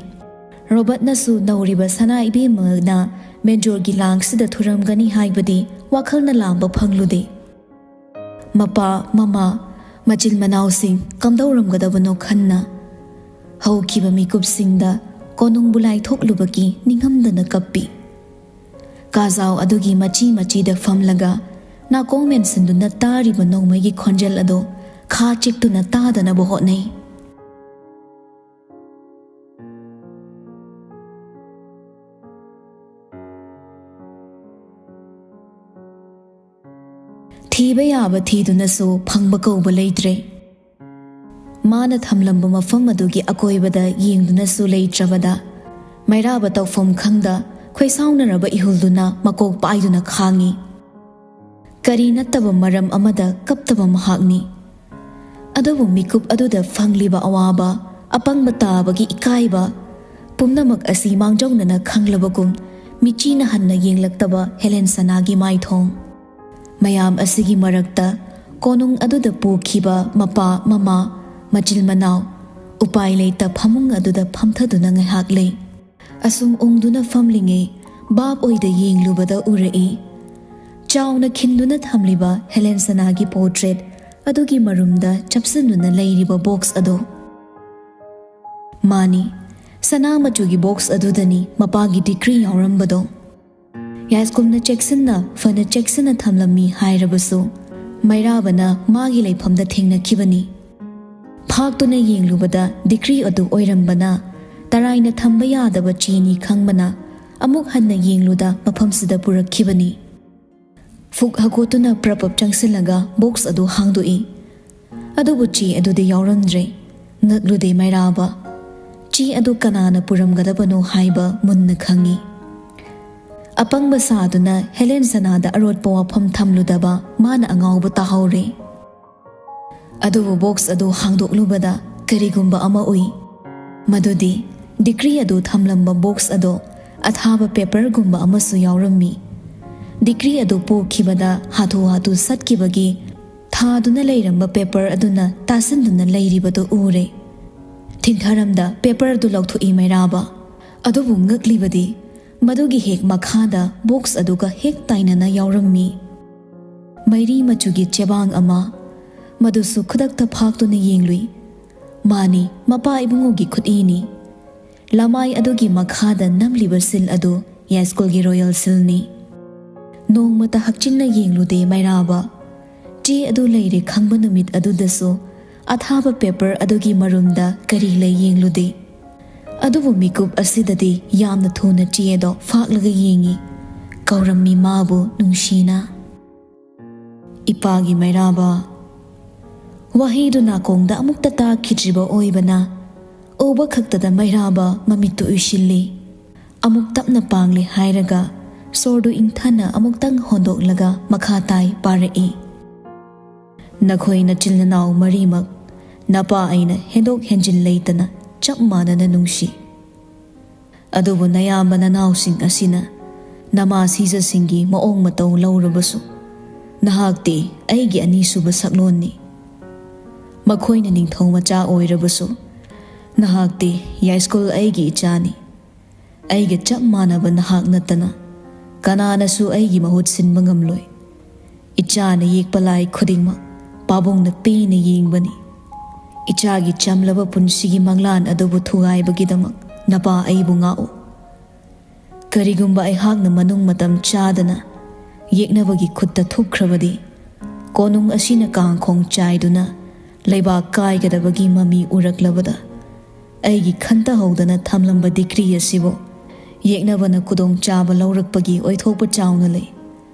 ꯔꯣꯕꯔꯠꯅꯁꯨ ꯅꯧꯔꯤꯕ ꯁꯅꯥ ꯏꯕꯦꯝꯃꯅ ꯃꯦꯟꯖꯣꯔꯒꯤ ꯂꯥꯡꯁꯤꯗ ꯊꯨꯔꯝꯒꯅꯤ ꯍꯥꯏꯕꯗꯤ ꯋꯥꯈꯜꯅ ꯂꯥꯝꯕ ꯐꯪꯂꯨꯗꯦ꯫ ꯃꯄꯥ, ꯃꯃꯥ, ꯃꯆꯤꯟ ꯃꯅꯥꯎꯁꯤꯡ ꯀꯝꯗꯧꯔꯝꯒꯗꯕꯅꯣ ꯈꯟꯅ ꯍꯧꯈꯤꯕ ꯃꯤꯀꯨꯞꯁꯤꯡꯗ ꯀꯣꯅꯨꯡꯕꯨ ꯂꯥꯏꯊꯣꯛꯂꯨꯕꯒꯤ ꯅꯤꯡꯉꯝꯗꯅ ꯀꯞꯄꯤ꯫ ꯀꯥꯖꯥꯎ ꯑꯗꯨꯒꯤ ꯃꯆꯤ ꯃꯆꯤꯗ ꯐꯝꯂꯒ ꯅꯥꯀꯣꯡ ꯃꯦꯟꯁꯤꯟꯗꯨꯅ ꯇꯥꯔꯤꯕ ꯅꯣꯡꯃꯩꯒꯤ ꯈꯣꯟꯖꯦꯜ ꯑꯗꯨ ꯈꯥ ꯆꯤꯛꯇꯨꯅ ꯇꯥꯗꯅꯕ ꯍꯣꯠꯅꯩ꯫ ꯊꯤꯕ ꯌꯥꯕ ꯊꯤꯗꯨꯅꯁꯨ ꯐꯪꯕ ꯀꯧꯕ ꯂꯩꯇ꯭ꯔꯦ꯫ ꯃꯥꯅ ꯊꯝꯂꯝꯕ ꯃꯐꯝ ꯑꯗꯨꯒꯤ ꯑꯀꯣꯏꯕꯗ ꯌꯦꯡꯗꯨꯅꯁꯨ ꯂꯩꯇ꯭ꯔꯕꯗ, ꯃꯩꯔꯥꯕ ꯇꯧꯐꯝ ꯈꯪꯗ ꯈꯣꯏꯁꯥꯎꯅꯔꯕ ꯏꯍꯨꯜꯗꯨꯅ ꯃꯀꯣꯛ ꯄꯥꯏꯗꯨꯅ ꯈꯥꯡꯉꯤ꯫ ꯀꯔꯤ ꯅꯠꯇꯕ ꯃꯔꯝ ꯑꯃꯗ ꯀꯞꯇꯕ ꯃꯍꯥꯛꯅꯤ꯫ ꯑꯗꯨꯕꯨ ꯃꯤꯀꯨꯞ ꯑꯗꯨꯗ ꯐꯪꯂꯤꯕ ꯑꯋꯥꯕ, ꯑꯄꯪꯕ ꯇꯥꯕꯒꯤ ꯏꯀꯥꯏꯕ, ꯄꯨꯝꯅꯃꯛ ꯑꯁꯤ ꯃꯥꯡꯖꯧꯅꯅ ꯈꯪꯂꯕꯒꯨꯝ ꯃꯤꯆꯤꯅ ꯍꯟꯅ ꯌꯦꯡꯂꯛꯇꯕ ꯍꯦꯂꯦꯟ ꯁꯅꯥꯒꯤ ꯃꯥꯏꯊꯣꯡ꯫ ꯃꯌꯥꯝ ꯑꯁꯤꯒꯤ ꯃꯔꯛꯇ ꯀꯣꯅꯨꯡ ꯑꯗꯨꯗ ꯄꯨꯈꯤꯕ ꯃꯄꯥ, ꯃꯃꯥ, ꯃꯆꯤꯜ ꯃꯅꯥꯎ, ꯎꯄꯥꯏ ꯂꯩꯇ ꯐꯃꯨꯡ ꯑꯗꯨꯗ ꯐꯝꯊꯗꯨꯅ ꯉꯥꯏꯍꯥꯛ ꯂꯩ꯫ ꯑꯁꯨꯝ ꯎꯪꯗꯨꯅ ꯐꯝꯂꯤꯉꯩ ꯚꯥꯞ ꯑꯣꯏꯗ ꯌꯦꯡꯂꯨꯕꯗ ꯎꯔꯛꯏ, ꯆꯥꯎꯅ ꯈꯤꯟꯗꯨꯅ ꯊꯝꯂꯤꯕ ꯍꯦꯂꯦꯟ ꯁꯅꯥꯒꯤ ꯄꯣꯔꯇ꯭ꯔꯦꯠ ꯑꯗꯨꯒꯤ ꯃꯔꯨꯝꯗ ꯆꯞꯁꯤꯟꯗꯨꯅ ꯂꯩꯔꯤꯕ ꯕꯣꯛꯁ ꯑꯗꯨ꯫ ꯃꯥꯅꯤ, ꯁꯅꯥ ꯃꯆꯨꯒꯤ ꯕꯣꯛꯁ ꯑꯗꯨꯗꯅꯤ ꯃꯄꯥꯒꯤ ꯗꯤꯒ꯭ꯔꯤ ꯌꯥꯎꯔꯝꯕꯗꯣ꯫ ꯌꯥꯏꯁ꯭ꯀꯨꯜꯅ ꯆꯦꯛꯁꯤꯟꯅ, ꯐꯅ ꯆꯦꯛꯁꯤꯟꯅ ꯊꯝꯂꯝꯃꯤ ꯍꯥꯏꯔꯕꯁꯨ, ꯃꯩꯔꯥꯕꯅ ꯃꯥꯒꯤ ꯂꯩꯐꯝꯗ ꯊꯦꯡꯅꯈꯤꯕꯅꯤ꯫ ꯐꯥꯛꯇꯨꯅ ꯌꯦꯡꯂꯨꯕꯗ ꯗꯤꯒ꯭ꯔꯤ ꯑꯗꯨ ꯑꯣꯏꯔꯝꯕꯅ, ꯇꯔꯥꯏꯅ ꯊꯝꯕ ꯌꯥꯗꯕ ꯆꯦꯅꯤ ꯈꯪꯕꯅ, ꯑꯃꯨꯛ ꯍꯟꯅ ꯌꯦꯡꯂꯨꯗ ꯃꯐꯝꯁꯤꯗ ꯄꯨꯔꯛꯈꯤꯕꯅꯤ꯫ ꯐꯨꯛ ꯍꯒꯣꯠꯇꯨꯅ ꯄ꯭ꯔꯞ ꯄ꯭ꯔꯞ ꯆꯪꯁꯤꯜꯂꯒ ꯕꯣꯛꯁ ꯑꯗꯨ ꯍꯥꯡꯗꯣꯛꯏ꯫ ꯑꯗꯨꯕꯨ ꯆꯦ ꯑꯗꯨꯗꯤ ꯌꯥꯎꯔꯝꯗ꯭ꯔꯦ꯫ ꯉꯛꯂꯨꯗꯦ ꯃꯩꯔꯥꯕ꯫ ꯆꯦ ꯑꯗꯨ ꯀꯅꯥꯅ ꯄꯨꯔꯝꯒꯗꯕꯅꯣ ꯍꯥꯏꯕ ꯃꯨꯟꯅ ꯈꯪꯏ꯫ ꯑꯄꯪꯕ ꯁꯥꯗꯨꯅ ꯍꯦꯂꯦꯟ ꯁꯅꯥꯗ ꯑꯔꯣꯠꯄ ꯋꯥꯐꯝ ꯊꯝꯂꯨꯗꯕ ꯃꯥꯅ ꯑꯉꯥꯎꯕ ꯇꯥꯍꯧꯔꯦ꯫ ꯑꯗꯨꯕꯨ ꯕꯣꯛꯁ ꯑꯗꯨ ꯍꯥꯡꯗꯣꯛꯂꯨꯕꯗ ꯀꯔꯤꯒꯨꯝꯕ ꯑꯃ ꯎꯏ꯫ ꯃꯗꯨꯗꯤ ꯗꯤꯒ꯭ꯔꯤ ꯑꯗꯨ ꯊꯝꯂꯝꯕ ꯕꯣꯛꯁ ꯑꯗꯣ ꯑꯊꯥꯕ ꯄꯦꯄꯔꯒꯨꯝꯕ ꯑꯃꯁꯨ ꯌꯥꯎꯔꯝꯃꯤ꯫ ꯗꯤꯒ꯭ꯔꯤ ꯑꯗꯨ ꯄꯣꯛꯈꯤꯕꯗ ꯍꯥꯊꯨ ꯍꯥꯊꯨ ꯁꯠꯈꯤꯕꯒꯤ ꯊꯥꯗꯨꯅ ꯂꯩꯔꯝꯕ ꯄꯦꯄꯔ ꯑꯗꯨꯅ ꯇꯥꯁꯤꯟꯗꯨꯅ ꯂꯩꯔꯤꯕꯗꯨ ꯎꯔꯦ꯫ ꯊꯤꯟꯊꯔꯝꯗ ꯄꯦꯄꯔ ꯑꯗꯨ ꯂꯧꯊꯣꯛꯏ ꯃꯩꯔꯥꯕ꯫ ꯑꯗꯨꯕꯨ ꯉꯛꯂꯤꯕꯗꯤ ꯃꯗꯨꯒꯤ ꯍꯦꯛ ꯃꯈꯥꯗ ꯕꯣꯛꯁ ꯑꯗꯨꯒ ꯍꯦꯛ ꯇꯥꯏꯅꯅ ꯌꯥꯎꯔꯝꯃꯤ꯫ ꯃꯩꯔꯤ ꯃꯆꯨꯒꯤ ꯆꯦꯕꯥꯡ ꯑꯃ, ꯃꯗꯨꯁꯨ ꯈꯨꯗꯛꯇ ꯐꯥꯛꯇꯨꯅ ꯌꯦꯡꯂꯨꯏ꯫ ꯃꯥꯅꯤ, ꯃꯄꯥ ꯏꯕꯨꯡꯉꯣꯒꯤ ꯈꯨꯠꯏꯅꯤ꯫ ꯂꯃꯥꯏ ꯑꯗꯨꯒꯤ ꯃꯈꯥꯗ ꯅꯝꯂꯤꯕ ꯁꯤꯜ ꯑꯗꯨ ꯌꯥꯏꯁ꯭ꯀꯨꯜꯒꯤ ꯔꯣꯌꯦꯜ ꯁꯤꯜꯅꯤ꯫ ꯅꯣꯡꯃꯇ ꯍꯛꯆꯤꯟꯅ ꯌꯦꯡꯂꯨꯗꯦ ꯃꯩꯔꯥꯕ꯫ ꯆꯦ ꯑꯗꯨ ꯂꯩꯔꯦ ꯈꯪꯕ ꯅꯨꯃꯤꯠ ꯑꯗꯨꯗꯁꯨ ꯑꯊꯥꯕ ꯄꯦꯄꯔ ꯑꯗꯨꯒꯤ ꯃꯔꯨꯝꯗ ꯀꯔꯤ ꯂꯩ ꯌꯦꯡꯂꯨꯗꯦ꯫ ꯑꯗꯨꯕꯨ ꯃꯤꯀꯨꯞ ꯑꯁꯤꯗꯗꯤ ꯌꯥꯝꯅ ꯊꯨꯅ ꯆꯦ ꯑꯗꯣ ꯐꯥꯛꯂꯒ ꯌꯦꯡꯉꯤ꯫ ꯀꯧꯔꯝꯃꯤ ꯃꯥꯕꯨ ꯅꯨꯡꯁꯤꯅ꯫ "ꯏꯄꯥꯒꯤ ꯃꯩꯔꯥꯕ!" ꯋꯥꯍꯩꯗꯨ ꯅꯥꯀꯣꯡꯗ ꯑꯃꯨꯛꯇ ꯇꯥꯈꯤꯗ꯭ꯔꯤꯕ ꯑꯣꯏꯕꯅ, ꯎꯕ ꯈꯛꯇꯗ ꯃꯩꯔꯥꯕ ꯃꯃꯤꯠꯇꯨ ꯎꯏꯁꯤꯜꯂꯤ꯫ ꯑꯃꯨꯛ ꯇꯞꯅ ꯄꯥꯡꯂꯦ ꯍꯥꯏꯔꯒ, ꯁꯣꯔꯗꯨ ꯏꯪꯊꯅ ꯑꯃꯨꯛꯇꯪ ꯍꯣꯟꯗꯣꯛꯂꯒ ꯃꯈꯥ ꯇꯥꯏ ꯄꯥꯔꯛꯏ꯫ "ꯅꯈꯣꯏ ꯅꯆꯤꯟ ꯅꯅꯥꯎ ꯃꯔꯤꯃꯛ ꯅꯄꯥ ꯑꯩꯅ ꯍꯦꯟꯗꯣꯛ ꯍꯦꯟꯖꯤꯟ ꯂꯩꯇꯅ ꯆꯞ ꯃꯥꯟꯅꯅ ꯅꯨꯡꯁꯤ꯫ ꯑꯗꯨꯕꯨ ꯅꯌꯥꯝꯕ ꯅꯅꯥꯎꯁꯤꯡ ꯑꯁꯤꯅ ꯅꯃꯥ ꯁꯤꯖꯁꯤꯡꯒꯤ ꯃꯑꯣꯡ ꯃꯇꯧ ꯂꯧꯔꯕꯁꯨ, ꯅꯍꯥꯛꯇꯤ ꯑꯩꯒꯤ ꯑꯅꯤꯁꯨꯕ ꯁꯛꯂꯣꯟꯅꯤ꯫ ꯃꯈꯣꯏꯅ ꯅꯤꯡꯊꯧ ꯃꯆꯥ ꯑꯣꯏꯔꯕꯁꯨ, ꯅꯍꯥꯛꯇꯤ ꯌꯥꯏꯁ꯭ꯀꯨꯜ ꯑꯩꯒꯤ ꯏꯆꯥꯅꯤ꯫ ꯑꯩꯒ ꯆꯞ ꯃꯥꯟꯅꯕ ꯅꯍꯥꯛ ꯅꯠꯇꯅ ꯀꯅꯥꯅꯁꯨ ꯑꯩꯒꯤ ꯃꯍꯨꯠ ꯁꯤꯟꯕ ꯉꯝꯂꯣꯏ꯫ ꯏꯆꯥꯅ ꯌꯦꯛꯄ ꯂꯥꯏ ꯈꯨꯗꯤꯡꯃꯛ ꯄꯥꯕꯨꯡꯅ ꯄꯦꯟꯅ ꯌꯦꯡꯕꯅꯤ꯫ ꯏꯆꯥꯒꯤ ꯆꯝꯂꯕ ꯄꯨꯟꯁꯤꯒꯤ ꯃꯪꯂꯥꯟ ꯑꯗꯨꯕꯨ ꯊꯨꯒꯥꯏꯕꯒꯤꯗꯃꯛ ꯅꯄꯥ ꯑꯩꯕꯨ ꯉꯥꯛꯎ꯫ ꯀꯔꯤꯒꯨꯝꯕ ꯑꯩꯍꯥꯛꯅ ꯃꯅꯨꯡ ꯃꯇꯝ ꯆꯥꯗꯅ ꯌꯦꯛꯅꯕꯒꯤ ꯈꯨꯠꯇ ꯊꯨꯞꯈ꯭ꯔꯕꯗꯤ, ꯀꯣꯅꯨꯡ ꯑꯁꯤꯅ ꯀꯥꯡꯈꯣꯡ ꯆꯥꯏꯗꯨꯅ ꯂꯩꯕꯥꯛ ꯀꯥꯏꯒꯗꯕꯒꯤ ꯃꯃꯤ ꯎꯔꯛꯂꯕꯗ, ꯑꯩꯒꯤ ꯈꯟꯊꯍꯧꯗꯅ ꯊꯝꯂꯝꯕ ꯗꯤꯒ꯭ꯔꯤ ꯑꯁꯤꯕꯨ ꯌꯦꯛꯅꯕꯅ ꯈꯨꯗꯣꯡꯆꯥꯕ ꯂꯧꯔꯛꯄꯒꯤ ꯑꯣꯏꯊꯣꯛꯄ ꯆꯥꯎꯅ ꯂꯩ꯫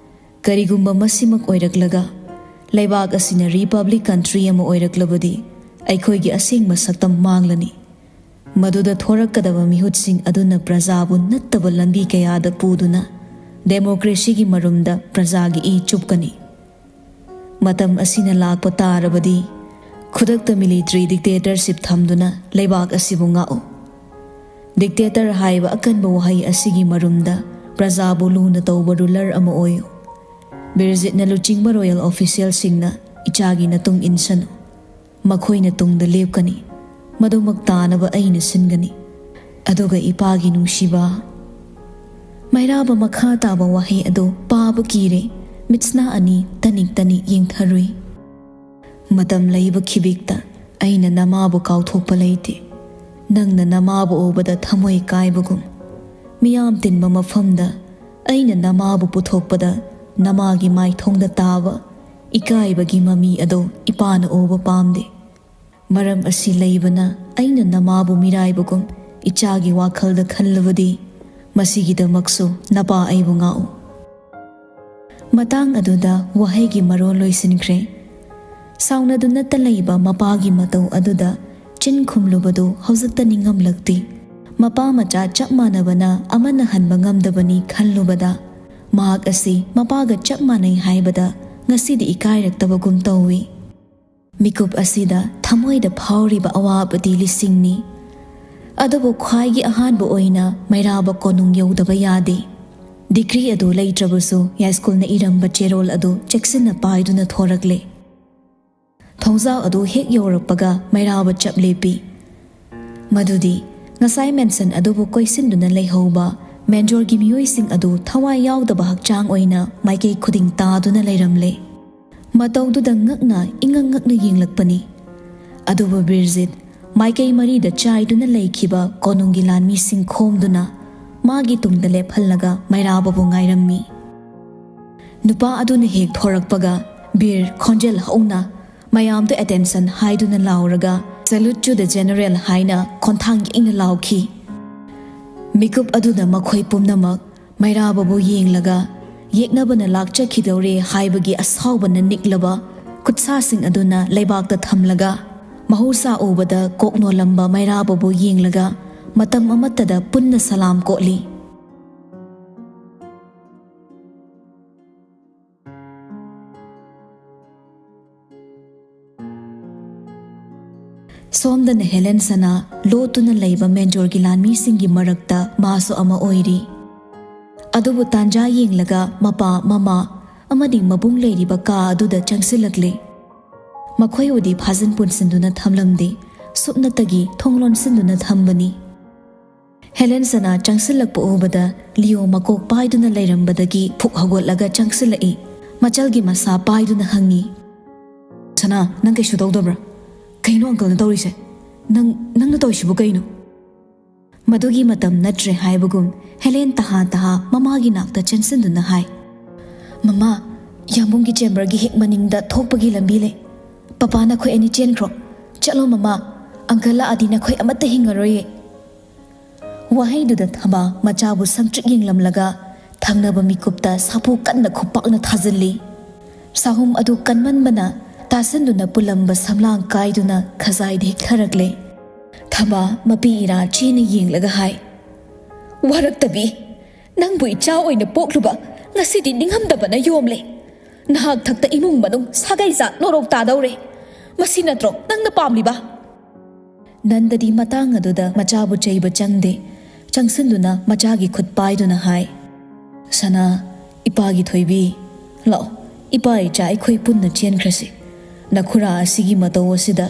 ꯀꯔꯤꯒꯨꯝꯕ ꯃꯁꯤꯃꯛ ꯑꯣꯏꯔꯛꯂꯒ ꯂꯩꯕꯥꯛ ꯑꯁꯤꯅ ꯔꯤꯄꯕ꯭ꯂꯤꯛ ꯀꯟꯇ꯭ꯔꯤ ꯑꯃ ꯑꯣꯏꯔꯛꯂꯕꯗꯤ, ꯑꯩꯈꯣꯏꯒꯤ ꯑꯁꯦꯡꯕ ꯁꯛꯇꯝ ꯃꯥꯡꯂꯅꯤ꯫ ꯃꯗꯨꯗ ꯊꯣꯔꯛꯀꯗꯕ ꯃꯤꯍꯨꯠꯁꯤꯡ ꯑꯗꯨꯅ ꯄ꯭ꯔꯖꯥꯕꯨ ꯅꯠꯇꯕ ꯂꯝꯕꯤ ꯀꯌꯥꯗ ꯄꯨꯗꯨꯅ ꯗꯦꯃꯣꯀ꯭ꯔꯦꯁꯤꯒꯤ ꯃꯔꯨꯝꯗ ꯄ꯭ꯔꯖꯥꯒꯤ ꯏ ꯆꯨꯞꯀꯅꯤ꯫ ꯃꯇꯝ ꯑꯁꯤꯅ ꯂꯥꯛꯄ ꯇꯥꯔꯕꯗꯤ, ꯈꯨꯗꯛꯇ ꯃꯤꯂꯤꯇꯔꯤ ꯗꯤꯛꯇꯦꯇꯔꯁꯤꯞ ꯊꯝꯗꯨꯅ ꯂꯩꯕꯥꯛ ꯑꯁꯤꯕꯨ ꯉꯥꯛꯎ꯫ ꯗꯤꯛꯇꯦꯇꯔ ꯍꯥꯏꯕ ꯑꯀꯟꯕ ꯋꯥꯍꯩ ꯑꯁꯤꯒꯤ ꯃꯔꯨꯝꯗ ꯄ꯭ꯔꯖꯥꯕꯨ ꯂꯨꯅ ꯇꯧꯕ ꯔꯨꯂꯔ ꯑꯃ ꯑꯣꯏꯌꯨ꯫ ꯕꯤꯔꯖꯤꯠꯅ ꯂꯨꯆꯤꯡꯕ ꯔꯣꯌꯦꯜ ꯑꯣꯐꯤꯁꯤꯌꯦꯜꯁꯤꯡꯅ ꯏꯆꯥꯒꯤ ꯅꯇꯨꯡ ꯏꯟꯁꯅꯨ꯫ ꯃꯈꯣꯏꯅ ꯇꯨꯡꯗ ꯂꯦꯞꯀꯅꯤ꯫ ꯃꯗꯨꯃꯛ ꯇꯥꯅꯕ ꯑꯩꯅ ꯁꯤꯟꯒꯅꯤ꯫ ꯑꯗꯨꯒ ꯏꯄꯥꯒꯤ ꯅꯨꯡꯁꯤꯕ꯫ ꯃꯩꯔꯥꯕ ꯃꯈꯥ ꯇꯥꯕ ꯋꯥꯍꯩ ꯑꯗꯨ ꯄꯥꯕ ꯀꯤꯔꯦ꯫ ꯃꯤꯠꯁꯅꯥ ꯑꯅꯤ ꯇꯅꯤꯛ ꯇꯅꯤꯛ ꯌꯦꯡꯊꯔꯨꯏ꯫ "ꯃꯇꯝ ꯂꯩꯕ ꯈꯤꯕꯤꯛꯇ ꯑꯩꯅ ꯅꯃꯥꯕꯨ ꯀꯥꯎꯊꯣꯛꯄ ꯂꯩꯇꯦ꯫ ꯅꯪꯅ ꯅꯃꯥꯕꯨ ꯎꯕꯗ ꯊꯃꯣꯏ ꯀꯥꯏꯕꯒꯨꯝ, ꯃꯤꯌꯥꯝ ꯇꯤꯟꯕ ꯃꯐꯝꯗ ꯑꯩꯅ ꯅꯃꯥꯕꯨ ꯄꯨꯊꯣꯛꯄꯗ ꯅꯃꯥꯒꯤ ꯃꯥꯏꯊꯣꯡꯗ ꯇꯥꯕ ꯏꯀꯥꯏꯕꯒꯤ ꯃꯃꯤ ꯑꯗꯨ ꯏꯄꯥꯅ ꯎꯕ ꯄꯥꯝꯗꯦ꯫ ꯃꯔꯝ ꯑꯁꯤ ꯂꯩꯕꯅ ꯑꯩꯅ ꯅꯃꯥꯕꯨ ꯃꯤꯔꯥꯏꯕꯒꯨꯝ ꯏꯆꯥꯒꯤ ꯋꯥꯈꯜꯗ ꯈꯜꯂꯕꯗꯤ, ꯃꯁꯤꯒꯤꯗꯃꯛꯁꯨ ꯅꯄꯥ ꯑꯩꯕꯨ ꯉꯥꯛꯎ꯫" ꯃꯇꯥꯡ ꯑꯗꯨꯗ ꯋꯥꯍꯩꯒꯤ ꯃꯔꯣꯜ ꯂꯣꯏꯁꯤꯟꯈ꯭ꯔꯦ꯫ ꯁꯥꯎꯅꯗꯨꯅꯇ ꯂꯩꯕ ꯃꯄꯥꯒꯤ ꯃꯇꯧ ꯑꯗꯨꯗ ꯆꯤꯟ ꯈꯨꯝꯂꯨꯕꯗꯨ ꯍꯧꯖꯤꯛꯇ ꯅꯤꯡꯉꯝꯂꯛꯇꯦ꯫ ꯃꯄꯥ ꯃꯆꯥ ꯆꯞ ꯃꯥꯟꯅꯕꯅ ꯑꯃꯅ ꯍꯟꯕ ꯉꯝꯗꯕꯅꯤ ꯈꯜꯂꯨꯕꯗ, ꯃꯍꯥꯛ ꯑꯁꯤ ꯃꯄꯥꯒ ꯆꯞ ꯃꯥꯟꯅꯩ ꯍꯥꯏꯕꯗ ꯉꯁꯤꯗꯤ ꯏꯀꯥꯏꯔꯛꯇꯕꯒꯨꯝ ꯇꯧꯏ꯫ ꯃꯤꯀꯨꯞ ꯑꯁꯤꯗ ꯊꯃꯣꯏꯗ ꯐꯥꯎꯔꯤꯕ ꯑꯋꯥꯕꯗꯤ ꯂꯤꯁꯤꯡꯅꯤ꯫ ꯑꯗꯨꯕꯨ ꯈ꯭ꯋꯥꯏꯒꯤ ꯑꯍꯥꯟꯕ ꯑꯣꯏꯅ ꯃꯩꯔꯥꯕ ꯀꯣꯅꯨꯡ ꯌꯧꯗꯕ ꯌꯥꯗꯦ꯫ ꯗꯤꯒ꯭ꯔꯤ ꯑꯗꯨ ꯂꯩꯇ꯭ꯔꯕꯁꯨ ꯌꯥꯏꯁ꯭ꯀꯨꯜꯅ ꯏꯔꯝꯕ ꯆꯦꯔꯣꯜ ꯑꯗꯨ ꯆꯦꯛꯁꯤꯟꯅ ꯄꯥꯏꯗꯨꯅ ꯊꯣꯔꯛꯂꯦ꯫ ꯊꯣꯡꯖꯥꯎ ꯑꯗꯨ ꯍꯦꯛ ꯌꯧꯔꯛꯄꯒ ꯃꯩꯔꯥꯕ ꯆꯞ ꯂꯦꯞꯄꯤ꯫ ꯃꯗꯨꯗꯤ ꯉꯁꯥꯏ ꯃꯦꯟꯁꯟ ꯑꯗꯨꯕꯨ ꯀꯣꯏꯁꯤꯟꯗꯨꯅ ꯂꯩꯍꯧꯕ ꯃꯦꯟꯖꯣꯔꯒꯤ ꯃꯤꯑꯣꯏꯁꯤꯡ ꯑꯗꯨ ꯊꯋꯥꯏ ꯌꯥꯎꯗꯕ ꯍꯛꯆꯥꯡ ꯑꯣꯏꯅ ꯃꯥꯏꯀꯩ ꯈꯨꯗꯤꯡ ꯇꯥꯗꯨꯅ ꯂꯩꯔꯝꯂꯦ꯫ ꯃꯇꯧꯗꯨꯗ ꯉꯛꯅ ꯏꯉꯛ ꯉꯛꯅ ꯌꯦꯡꯂꯛꯄꯅꯤ꯫ ꯑꯗꯨꯕꯨ ꯕꯤꯔꯖꯤꯠ ꯃꯥꯏꯀꯩ ꯃꯔꯤꯗ ꯆꯥꯏꯗꯨꯅ ꯂꯩꯈꯤꯕ ꯀꯣꯅꯨꯡꯒꯤ ꯂꯥꯟꯃꯤꯁꯤꯡ ꯈꯣꯝꯗꯨꯅ ꯃꯥꯒꯤ ꯇꯨꯡꯗ ꯂꯦꯞꯍꯜꯂꯒ ꯃꯩꯔꯥꯕꯕꯨ ꯉꯥꯏꯔꯝꯃꯤ꯫ ꯅꯨꯄꯥ ꯑꯗꯨꯅ ꯍꯦꯛ ꯊꯣꯔꯛꯄꯒ ꯕꯤꯔ ꯈꯣꯟꯖꯦꯜ ꯍꯧꯅ ꯃꯌꯥꯝꯗꯨ ꯑꯦꯇꯦꯟꯁꯟ ꯍꯥꯏꯗꯨꯅ ꯂꯥꯎꯔꯒ "Salute to the General" ꯍꯥꯏꯅ ꯈꯣꯟꯊꯥꯡ ꯌꯩꯅ ꯂꯥꯎꯈꯤ꯫ ꯃꯤꯀꯨꯞ ꯑꯗꯨꯗ ꯃꯈꯣꯏ ꯄꯨꯝꯅꯃꯛ ꯃꯩꯔꯥꯕꯕꯨ ꯌꯦꯡꯂꯒ ꯌꯦꯛꯅꯕꯅ ꯂꯥꯛꯆꯈꯤꯗꯧꯔꯦ ꯍꯥꯏꯕꯒꯤ ꯑꯁꯥꯎꯕꯅ ꯅꯤꯛꯂꯕ ꯈꯨꯠꯁꯥꯁꯤꯡ ꯑꯗꯨꯅ ꯂꯩꯕꯥꯛꯇ ꯊꯝꯂꯒ ꯃꯍꯧꯁꯥ ꯎꯕꯗ ꯀꯣꯛ ꯅꯣꯜꯂꯝꯕ ꯃꯩꯔꯥꯕꯕꯨ ꯌꯦꯡꯂꯒ ꯃꯇꯝ ꯑꯃꯠꯇꯗ ꯄꯨꯟꯅ ꯁꯂꯥꯝ ꯀꯣꯠꯂꯤ꯫ ꯁꯣꯝꯗꯅ ꯍꯦꯂꯦꯟ ꯁꯅꯥ ꯂꯣꯠꯇꯨꯅ ꯂꯩꯕ ꯃꯦꯟꯖꯣꯔꯒꯤ ꯂꯥꯟꯃꯤꯁꯤꯡꯒꯤ ꯃꯔꯛꯇ ꯃꯥꯁꯨ ꯑꯃ ꯑꯣꯏꯔꯤ꯫ ꯑꯗꯨꯕꯨ ꯇꯥꯟꯖꯥ ꯌꯦꯡꯂꯒ ꯃꯄꯥ, ꯃꯃꯥ ꯑꯃꯗꯤ ꯃꯕꯨꯡ ꯂꯩꯔꯤꯕ ꯀꯥ ꯑꯗꯨꯗ ꯆꯪꯁꯤꯜꯂꯛꯂꯦ꯫ ꯃꯈꯣꯏꯕꯨꯗꯤ ꯐꯥꯖꯤꯟ ꯄꯨꯟꯁꯤꯟꯗꯨꯅ ꯊꯝꯂꯝꯗꯦ, ꯁꯨꯞꯅꯇꯒꯤ ꯊꯣꯡ ꯂꯣꯟꯁꯤꯟꯗꯨꯅ ꯊꯝꯕꯅꯤ꯫ ꯍꯦꯂꯦꯟ ꯁꯅꯥ ꯆꯪꯁꯤꯜꯂꯛꯄ ꯎꯕꯗ ꯂꯤꯑꯣ ꯃꯀꯣꯛ ꯄꯥꯏꯗꯨꯅ ꯂꯩꯔꯝꯕꯗꯒꯤ ꯐꯨꯛ ꯍꯧꯒꯠꯂꯒ ꯆꯪꯁꯤꯜꯂꯛꯏ꯫ ꯃꯆꯜꯒꯤ ꯃꯁꯥ ꯄꯥꯏꯗꯨꯅ ꯍꯪꯉꯤ꯫ "ꯁꯅꯥ, ꯅꯪ ꯀꯩꯁꯨ ꯇꯧꯗꯕ꯭ꯔꯥ? ꯀꯩꯅꯣ ꯑꯪꯀꯜꯅ ꯇꯧꯔꯤꯁꯦ? ꯅꯪ, ꯅꯪꯅ ꯇꯧꯔꯤꯁꯤꯕꯨ ꯀꯩꯅꯣ?" ꯃꯗꯨꯒꯤ ꯃꯇꯝ ꯅꯠꯇ꯭ꯔꯦ ꯍꯥꯏꯕꯒꯨꯝ ꯍꯦꯂꯦꯟ ꯇꯍꯥ ꯇꯍꯥ ꯃꯃꯥꯒꯤ ꯅꯥꯛꯇ ꯆꯦꯟꯁꯤꯟꯗꯨꯅ ꯍꯥꯏ, "ꯃꯃꯥ, ꯌꯥꯝꯕꯨꯡꯒꯤ ꯆꯦꯝꯕꯔꯒꯤ ꯍꯦꯛ ꯃꯅꯤꯡꯗ ꯊꯣꯛꯄꯒꯤ ꯂꯝꯕꯤ ꯂꯩ꯫ ꯄꯄꯥ, ꯅꯈꯣꯏ ꯑꯅꯤ ꯆꯦꯟꯈ꯭ꯔꯣ꯫ ꯆꯠꯂꯣ ꯃꯃꯥ, ꯑꯪꯀꯜ ꯂꯥꯛꯑꯗꯤ ꯅꯈꯣꯏ ꯑꯃꯠꯇ ꯍꯤꯡꯉꯔꯣꯏꯌꯦ"꯫ ꯋꯥꯍꯩꯗꯨꯗ ꯊꯕꯥ ꯃꯆꯥꯕꯨ ꯁꯪꯇ꯭ꯔꯤꯛ ꯌꯦꯡꯂꯝꯂꯒ ꯊꯪꯅꯕ ꯃꯤꯀꯨꯞꯇ ꯁꯥꯐꯨ ꯀꯟꯅ ꯈꯨꯄꯥꯛꯅ ꯊꯥꯖꯤꯜꯂꯤ꯫ ꯁꯥꯍꯨꯝ ꯑꯗꯨ ꯀꯟꯃꯟꯕꯅ ꯇꯥꯁꯤꯟꯗꯨꯅ ꯄꯨꯜꯂꯝꯕ ꯁꯝꯂꯥꯡ ꯀꯥꯏꯗꯨꯅ ꯈꯖꯥꯏꯗ ꯍꯤꯛꯊꯔꯛꯂꯦ꯫ ꯊꯕꯥ ꯃꯄꯤ ꯏꯔꯥ ꯆꯦꯅ ꯌꯦꯡꯂꯒ ꯍꯥꯏ, "ꯋꯥꯔꯛꯇꯕꯤ, ꯅꯪꯕꯨ ꯏꯆꯥ ꯑꯣꯏꯅ ꯄꯣꯛꯂꯨꯕ ꯉꯁꯤꯗꯤ ꯅꯤꯡꯉꯝꯗꯕꯅ ꯌꯣꯝꯂꯦ꯫ ꯅꯍꯥꯛ ꯊꯛꯇ ꯏꯃꯨꯡ ꯃꯅꯨꯡ ꯁꯥꯒꯩ ꯖꯥꯠ ꯅꯣꯔꯣꯛ ꯇꯥꯗꯧꯔꯦ꯫ ꯃꯁꯤ ꯅꯠꯇ꯭ꯔꯣ ꯅꯪꯅ ꯄꯥꯝꯂꯤꯕ?" ꯅꯟꯗꯗꯤ ꯃꯇꯥꯡ ꯑꯗꯨꯗ ꯃꯆꯥꯕꯨ ꯆꯩꯕ ꯆꯪꯗꯦ꯫ ꯆꯪꯁꯤꯟꯗꯨꯅ ꯃꯆꯥꯒꯤ ꯈꯨꯠ ꯄꯥꯏꯗꯨꯅ ꯍꯥꯏ, "ꯁꯅꯥ, ꯏꯄꯥꯒꯤ ꯊꯣꯏꯕꯤ, ꯂꯥꯛꯑꯣ, ꯏꯄꯥ ꯏꯆꯥ ꯑꯩꯈꯣꯏ ꯄꯨꯟꯅ ꯆꯦꯟꯈ꯭ꯔꯁꯤ꯫ ꯅꯈꯨꯔꯥ ꯑꯁꯤꯒꯤ ꯃꯇꯧ ꯑꯁꯤꯗ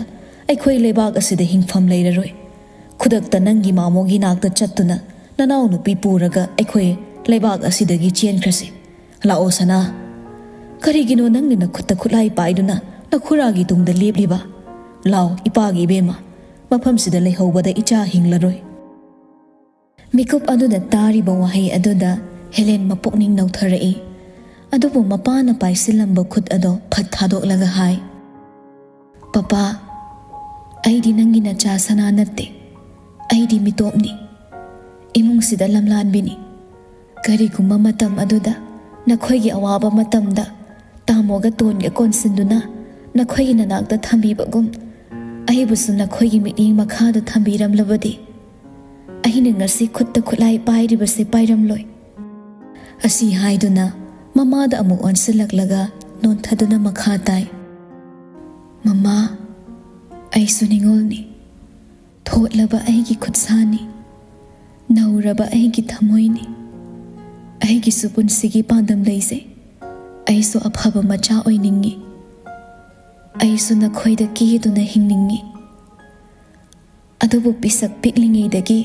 ꯑꯩꯈꯣꯏ ꯂꯩꯕꯥꯛ ꯑꯁꯤꯗ ꯍꯤꯡꯐꯝ ꯂꯩꯔꯔꯣꯏ꯫ ꯈꯨꯗꯛꯇ ꯅꯪꯒꯤ ꯃꯥꯃꯣꯒꯤ ꯅꯥꯛꯇ ꯆꯠꯇꯨꯅ ꯅꯅꯥꯎꯅꯨꯄꯤ ꯄꯨꯔꯒ ꯑꯩꯈꯣꯏ ꯂꯩꯕꯥꯛ ꯑꯁꯤꯗꯒꯤ ꯆꯦꯟꯈ꯭ꯔꯁꯤ꯫ ꯂꯥꯛꯑꯣ ꯁꯅꯥ꯫ ꯀꯔꯤꯒꯤꯅꯣ ꯅꯪꯅ ꯅꯈꯨꯠꯇ ꯈꯨꯠꯂꯥꯏ ꯄꯥꯏꯗꯨꯅ ꯅꯈꯨꯔꯥꯒꯤ ꯇꯨꯡꯗ ꯂꯦꯞꯂꯤꯕ? ꯂꯥꯎ, ꯏꯄꯥꯒꯤ ꯏꯕꯦꯝꯃ, ꯃꯐꯝꯁꯤꯗ ꯂꯩꯍꯧꯕꯗ ꯏꯆꯥ ꯍꯤꯡꯂꯔꯣꯏ"꯫ ꯃꯤꯀꯨꯞ ꯑꯗꯨꯗ ꯇꯥꯔꯤꯕ ꯋꯥꯍꯩ ꯑꯗꯨꯗ ꯍꯦꯂꯦꯟ ꯃꯄꯨꯛꯅꯤꯡ ꯅꯧꯊꯔꯛꯏ꯫ ꯑꯗꯨꯕꯨ ꯃꯄꯥꯅ ꯄꯥꯏꯁꯤꯜꯂꯝꯕ ꯈꯨꯠ ꯑꯗꯣ ꯐꯠ ꯊꯥꯗꯣꯛꯂꯒ ꯍꯥꯏ, "ꯄꯄꯥ, ꯑꯩꯗꯤ ꯅꯪꯒꯤ ꯅꯆꯥ ꯁꯅꯥ ꯅꯠꯇꯦ꯫ ꯑꯩꯗꯤ ꯃꯤꯇꯣꯞꯅꯤ꯫ ꯏꯃꯨꯡꯁꯤꯗ ꯂꯝꯂꯥꯟꯕꯤꯅꯤ꯫ ꯀꯔꯤꯒꯨꯝꯕ ꯃꯇꯝ ꯑꯗꯨꯗ ꯅꯈꯣꯏꯒꯤ ꯑꯋꯥꯕ ꯃꯇꯝꯗ ꯇꯥꯃꯣꯒ ꯇꯣꯟꯒ ꯀꯣꯟꯁꯤꯟꯗꯨꯅ ꯅꯈꯣꯏꯒꯤ ꯅꯅꯥꯛꯇ ꯊꯝꯕꯤꯕꯒꯨꯝ ꯑꯩꯕꯨꯁꯨ ꯅꯈꯣꯏꯒꯤ ꯃꯤꯠꯌꯦꯡ ꯃꯈꯥꯗ ꯊꯝꯕꯤꯔꯝꯂꯕꯗꯤ ꯑꯩꯅ ꯉꯁꯤ ꯈꯨꯠꯇ ꯈꯨꯠꯂꯥꯏ ꯄꯥꯏꯔꯤꯕꯁꯦ ꯄꯥꯏꯔꯝꯂꯣꯏ"꯫ ꯑꯁꯤ ꯍꯥꯏꯗꯨꯅ ꯃꯃꯥꯗ ꯑꯃꯨꯛ ꯑꯣꯟꯁꯤꯜꯂꯛꯂꯒ ꯅꯣꯟꯊꯗꯨꯅ ꯃꯈꯥ ꯇꯥꯏ, "ꯃꯃꯥ, ꯑꯩꯁꯨ ꯅꯤꯡꯉꯣꯜꯅꯤ꯫ ꯊꯣꯠꯂꯕ ꯑꯩꯒꯤ ꯈꯨꯠꯁꯥꯅꯤ꯫ ꯅꯧꯔꯕ ꯑꯩꯒꯤ ꯊꯃꯣꯏꯅꯤ꯫ ꯑꯩꯒꯤꯁꯨ ꯄꯨꯟꯁꯤꯒꯤ ꯄꯥꯟꯗꯝ ꯂꯩꯖꯩ꯫ ꯑꯩꯁꯨ ꯑꯐꯕ ꯃꯆꯥ ꯑꯣꯏꯅꯤꯡꯏ꯫ ꯑꯩꯁꯨ ꯅꯈꯣꯏꯗ ꯀꯦꯗꯨꯅ ꯍꯤꯡꯅꯤꯡꯏ꯫ ꯑꯗꯨꯕꯨ ꯄꯤꯁꯛ ꯄꯤꯛꯂꯤꯉꯩꯗꯒꯤ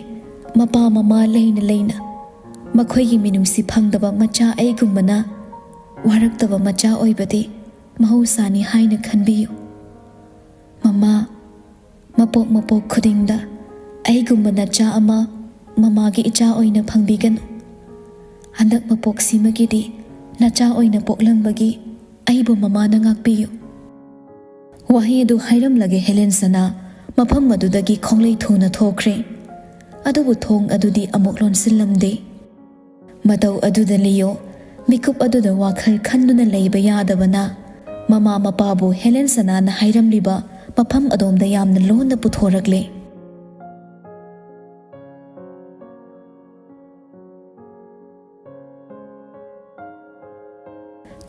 ꯃꯄꯥ ꯃꯃꯥ ꯂꯩꯅ ꯂꯩꯅ ꯃꯈꯣꯏꯒꯤ ꯃꯤꯅꯨꯡꯁꯤ ꯐꯪꯗꯕ ꯃꯆꯥ ꯑꯩꯒꯨꯝꯕꯅ ꯋꯥꯔꯛꯇꯕ ꯃꯆꯥ ꯑꯣꯏꯕꯗꯤ ꯃꯍꯧꯁꯥꯅꯤ ꯍꯥꯏꯅ ꯈꯟꯕꯤꯌꯨ꯫ ꯃꯃꯥ, ꯃꯄꯣꯛ ꯃꯄꯣꯛ ꯈꯨꯗꯤꯡꯗ ꯑꯩꯒꯨꯝꯕ ꯅꯆꯥ ꯑꯃ ꯃꯃꯥꯒꯤ ꯏꯆꯥ ꯑꯣꯏꯅ ꯐꯪꯕꯤꯒꯅꯨ꯫ ꯍꯟꯗꯛ ꯃꯄꯣꯛꯁꯤꯃꯒꯤꯗꯤ ꯅꯆꯥ ꯑꯣꯏꯅ ꯄꯣꯛꯂꯝꯕꯒꯤ ꯑꯩꯕꯨ ꯃꯃꯥꯅ ꯉꯥꯛꯄꯤꯌꯨ꯫ ꯋꯥꯍꯩ ꯑꯗꯨ ꯍꯥꯏꯔꯝꯂꯒ ꯍꯦꯂꯦꯟ ꯁꯅꯥ ꯃꯐꯝ ꯑꯗꯨꯗꯒꯤ ꯈꯣꯡꯂꯩ ꯊꯨꯅ ꯊꯣꯛꯈ꯭ꯔꯦ꯫ ꯑꯗꯨꯕꯨ ꯊꯣꯡ ꯑꯗꯨꯗꯤ ꯑꯃꯨꯛ ꯂꯣꯟꯁꯤꯜꯂꯝꯗꯦ꯫ ꯃꯇꯧ ꯑꯗꯨꯗ ꯂꯤꯌꯣ ꯃꯤꯀꯨꯞ ꯑꯗꯨꯗ ꯋꯥꯈꯜ ꯈꯟꯗꯨꯅ ꯂꯩꯕ ꯌꯥꯗꯕꯅ ꯃꯃꯥ ꯃꯄꯥꯕꯨ ꯍꯦꯂꯦꯟ ꯁꯅꯥꯅ ꯍꯥꯏꯔꯝꯂꯤꯕ ꯃꯐꯝ ꯑꯗꯣꯝꯗ ꯌꯥꯝꯅ ꯂꯣꯟꯅ ꯄꯨꯊꯣꯔꯛꯂꯦ꯫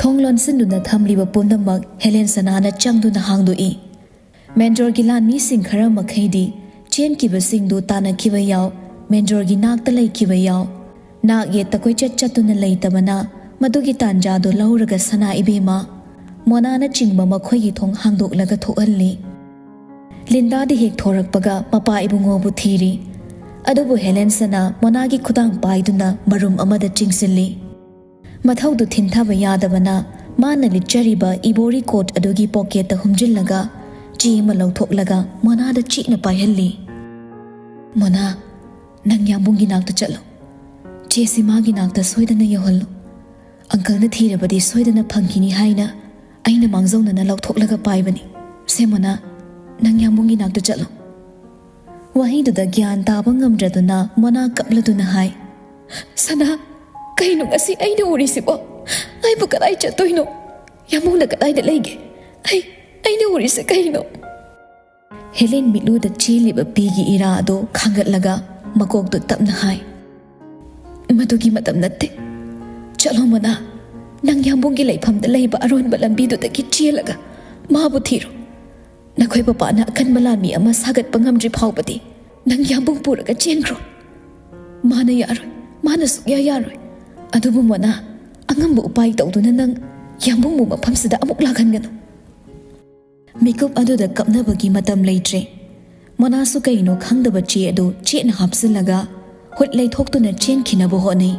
ꯊꯣꯡ ꯂꯣꯟꯁꯤꯟꯗꯨꯅ ꯊꯝꯂꯤꯕ ꯄꯨꯝꯅꯃꯛ ꯍꯦꯂꯦꯟ ꯁꯅꯥꯅ ꯆꯪꯗꯨꯅ ꯍꯥꯡꯗꯣꯛꯏ꯫ ꯃꯦꯟꯖꯣꯔꯒꯤ ꯂꯥꯟꯃꯤꯁꯤꯡ ꯈꯔ ꯃꯈꯩꯗꯤ ꯆꯦꯟꯈꯤꯕꯁꯤꯡꯗꯨ ꯇꯥꯟꯅꯈꯤꯕ ꯌꯥꯎ, ꯃꯦꯟꯖꯣꯔꯒꯤ ꯅꯥꯛꯇ ꯂꯩꯈꯤꯕ ꯌꯥꯎ꯫ ꯅꯥꯛ ꯌꯦꯠꯇ ꯀꯣꯏꯆꯠ ꯆꯠꯇꯨꯅ ꯂꯩꯇꯕꯅ ꯃꯗꯨꯒꯤ ꯇꯥꯟꯖꯥꯗꯨ ꯂꯧꯔꯒ ꯁꯅꯥ ꯏꯕꯦꯝꯃ, ꯃꯣꯅꯥꯅꯆꯤꯡꯕ ꯃꯈꯣꯏꯒꯤ ꯊꯣꯡ ꯍꯥꯡꯗꯣꯛꯂꯒ ꯊꯣꯛꯍꯜꯂꯤ꯫ ꯂꯤꯟꯗꯥꯗꯤ ꯍꯦꯛ ꯊꯣꯔꯛꯄꯒ ꯃꯄꯥ ꯏꯕꯨꯡꯉꯣꯕꯨ ꯊꯤꯔꯤ꯫ ꯑꯗꯨꯕꯨ ꯍꯦꯂꯦꯟ ꯁꯅꯥ ꯃꯣꯅꯥꯒꯤ ꯈꯨꯗꯥꯡ ꯄꯥꯏꯗꯨꯅ ꯃꯔꯨꯝ ꯑꯃꯗ ꯆꯤꯡꯁꯤꯜꯂꯤ꯫ ꯃꯊꯧꯗꯨ ꯊꯤꯟꯊꯕ ꯌꯥꯗꯕꯅ ꯃꯥꯅ ꯂꯤꯠꯆꯔꯤꯕ ꯏꯕꯣꯔꯤ ꯀꯣꯠ ꯑꯗꯨꯒꯤ ꯄꯣꯀꯦꯠꯇ ꯍꯨꯝꯖꯤꯜꯂꯒ ꯆꯦ ꯑꯃ ꯂꯧꯊꯣꯛꯂꯒ ꯃꯣꯅꯥꯗ ꯆꯦꯠꯅ ꯄꯥꯏꯍꯜꯂꯤ꯫ "ꯃꯣꯅꯥ, ꯅꯪ ꯌꯥꯝꯕꯨꯡꯒꯤ ꯅꯥꯛꯇ ꯆꯠꯂꯣ꯫ ꯆꯦꯁꯤ ꯃꯥꯒꯤ ꯅꯥꯛꯇ ꯁꯣꯏꯗꯅ ꯌꯧꯍꯜꯂꯨ꯫ ꯑꯪꯀꯜꯅ ꯊꯤꯔꯕꯗꯤ ꯁꯣꯏꯗꯅ ꯐꯪꯈꯤꯅꯤ ꯍꯥꯏꯅ ꯑꯩꯅ ꯃꯥꯡꯖꯧꯅꯅ ꯂꯧꯊꯣꯛꯂꯒ ꯄꯥꯏꯕꯅꯤ꯫ ꯁꯦ ꯃꯣꯅꯥ, ꯅꯪ ꯌꯥꯝꯕꯨꯡꯒꯤ ꯅꯥꯛꯇ ꯆꯠꯂꯣ꯫" ꯋꯥꯍꯩꯗꯨꯗ ꯒ꯭ꯌꯥꯟ ꯇꯥꯕ ꯉꯝꯗ꯭ꯔꯗꯨꯅ ꯃꯣꯅꯥ ꯀꯞꯂꯗꯨꯅ ꯍꯥꯏ, "ꯁꯅꯥ, ꯀꯩꯅꯣ ꯉꯁꯤ ꯑꯩꯅ ꯎꯔꯤꯁꯤꯕꯣ? ꯑꯩꯕꯨ ꯀꯗꯥꯏ ꯆꯠꯇꯣꯏꯅꯣ? ꯌꯥꯝꯕꯨꯡꯅ ꯀꯗꯥꯏꯗ ꯂꯩꯒꯦ? ꯑꯩ, ꯑꯩꯅ ꯎꯔꯤꯁꯦ ꯀꯩꯅꯣ?" ꯍꯦꯂꯦꯟ ꯃꯤꯠꯂꯨꯗ ꯆꯦꯜꯂꯤꯕ ꯄꯤꯒꯤ ꯏꯔꯥ ꯑꯗꯨ ꯈꯥꯡꯒꯠꯂꯒ ꯃꯀꯣꯛꯇꯨ ꯇꯞꯅ ꯍꯥꯏ, "ꯃꯗꯨꯒꯤ ꯃꯇꯝ ꯅꯠꯇꯦ꯫ ꯆꯠꯂꯣ ꯃꯣꯅꯥ, ꯅꯪ ꯌꯥꯝꯕꯨꯡꯒꯤ ꯂꯩꯐꯝꯗ ꯂꯩꯕ ꯑꯔꯣꯟꯕ ꯂꯝꯕꯤꯗꯨꯗꯒꯤ ꯆꯦꯜꯂꯒ ꯃꯥꯕꯨ ꯊꯤꯔꯣ꯫ ꯅꯈꯣꯏ ꯄꯄꯥꯅ ꯑꯀꯟꯕ ꯂꯥꯟꯃꯤ ꯑꯃ ꯁꯥꯒꯠꯄ ꯉꯝꯗ꯭ꯔꯤ ꯐꯥꯎꯕꯗꯤ ꯅꯪ ꯌꯥꯝꯕꯨꯡ ꯄꯨꯔꯒ ꯆꯦꯟꯈ꯭ꯔꯣ꯫ ꯃꯥꯅ ꯌꯥꯔꯣꯏ, ꯃꯥꯅ ꯁꯨꯛꯌꯥ ꯌꯥꯔꯣꯏ꯫ ꯑꯗꯨꯕꯨ ꯃꯣꯅꯥ, ꯑꯉꯝꯕ ꯎꯄꯥꯏ ꯇꯧꯗꯨꯅ ꯅꯪ ꯌꯥꯝꯕꯨꯡꯕꯨ ꯃꯐꯝꯁꯤꯗ ꯑꯃꯨꯛ ꯂꯥꯛꯍꯟꯒꯅꯨ꯫" ꯃꯤꯀꯨꯞ ꯑꯗꯨꯗ ꯀꯞꯅꯕꯒꯤ ꯃꯇꯝ ꯂꯩꯇ꯭ꯔꯦ꯫ ꯃꯣꯅꯥꯁꯨ ꯀꯩꯅꯣ ꯈꯪꯗꯕ ꯆꯦ ꯑꯗꯨ ꯆꯦꯠꯅ ꯍꯥꯞꯆꯤꯜꯂꯒ ꯍꯨꯠ ꯂꯩꯊꯣꯛꯇꯨꯅ ꯆꯦꯟꯈꯤꯅꯕ ꯍꯣꯠꯅꯩ꯫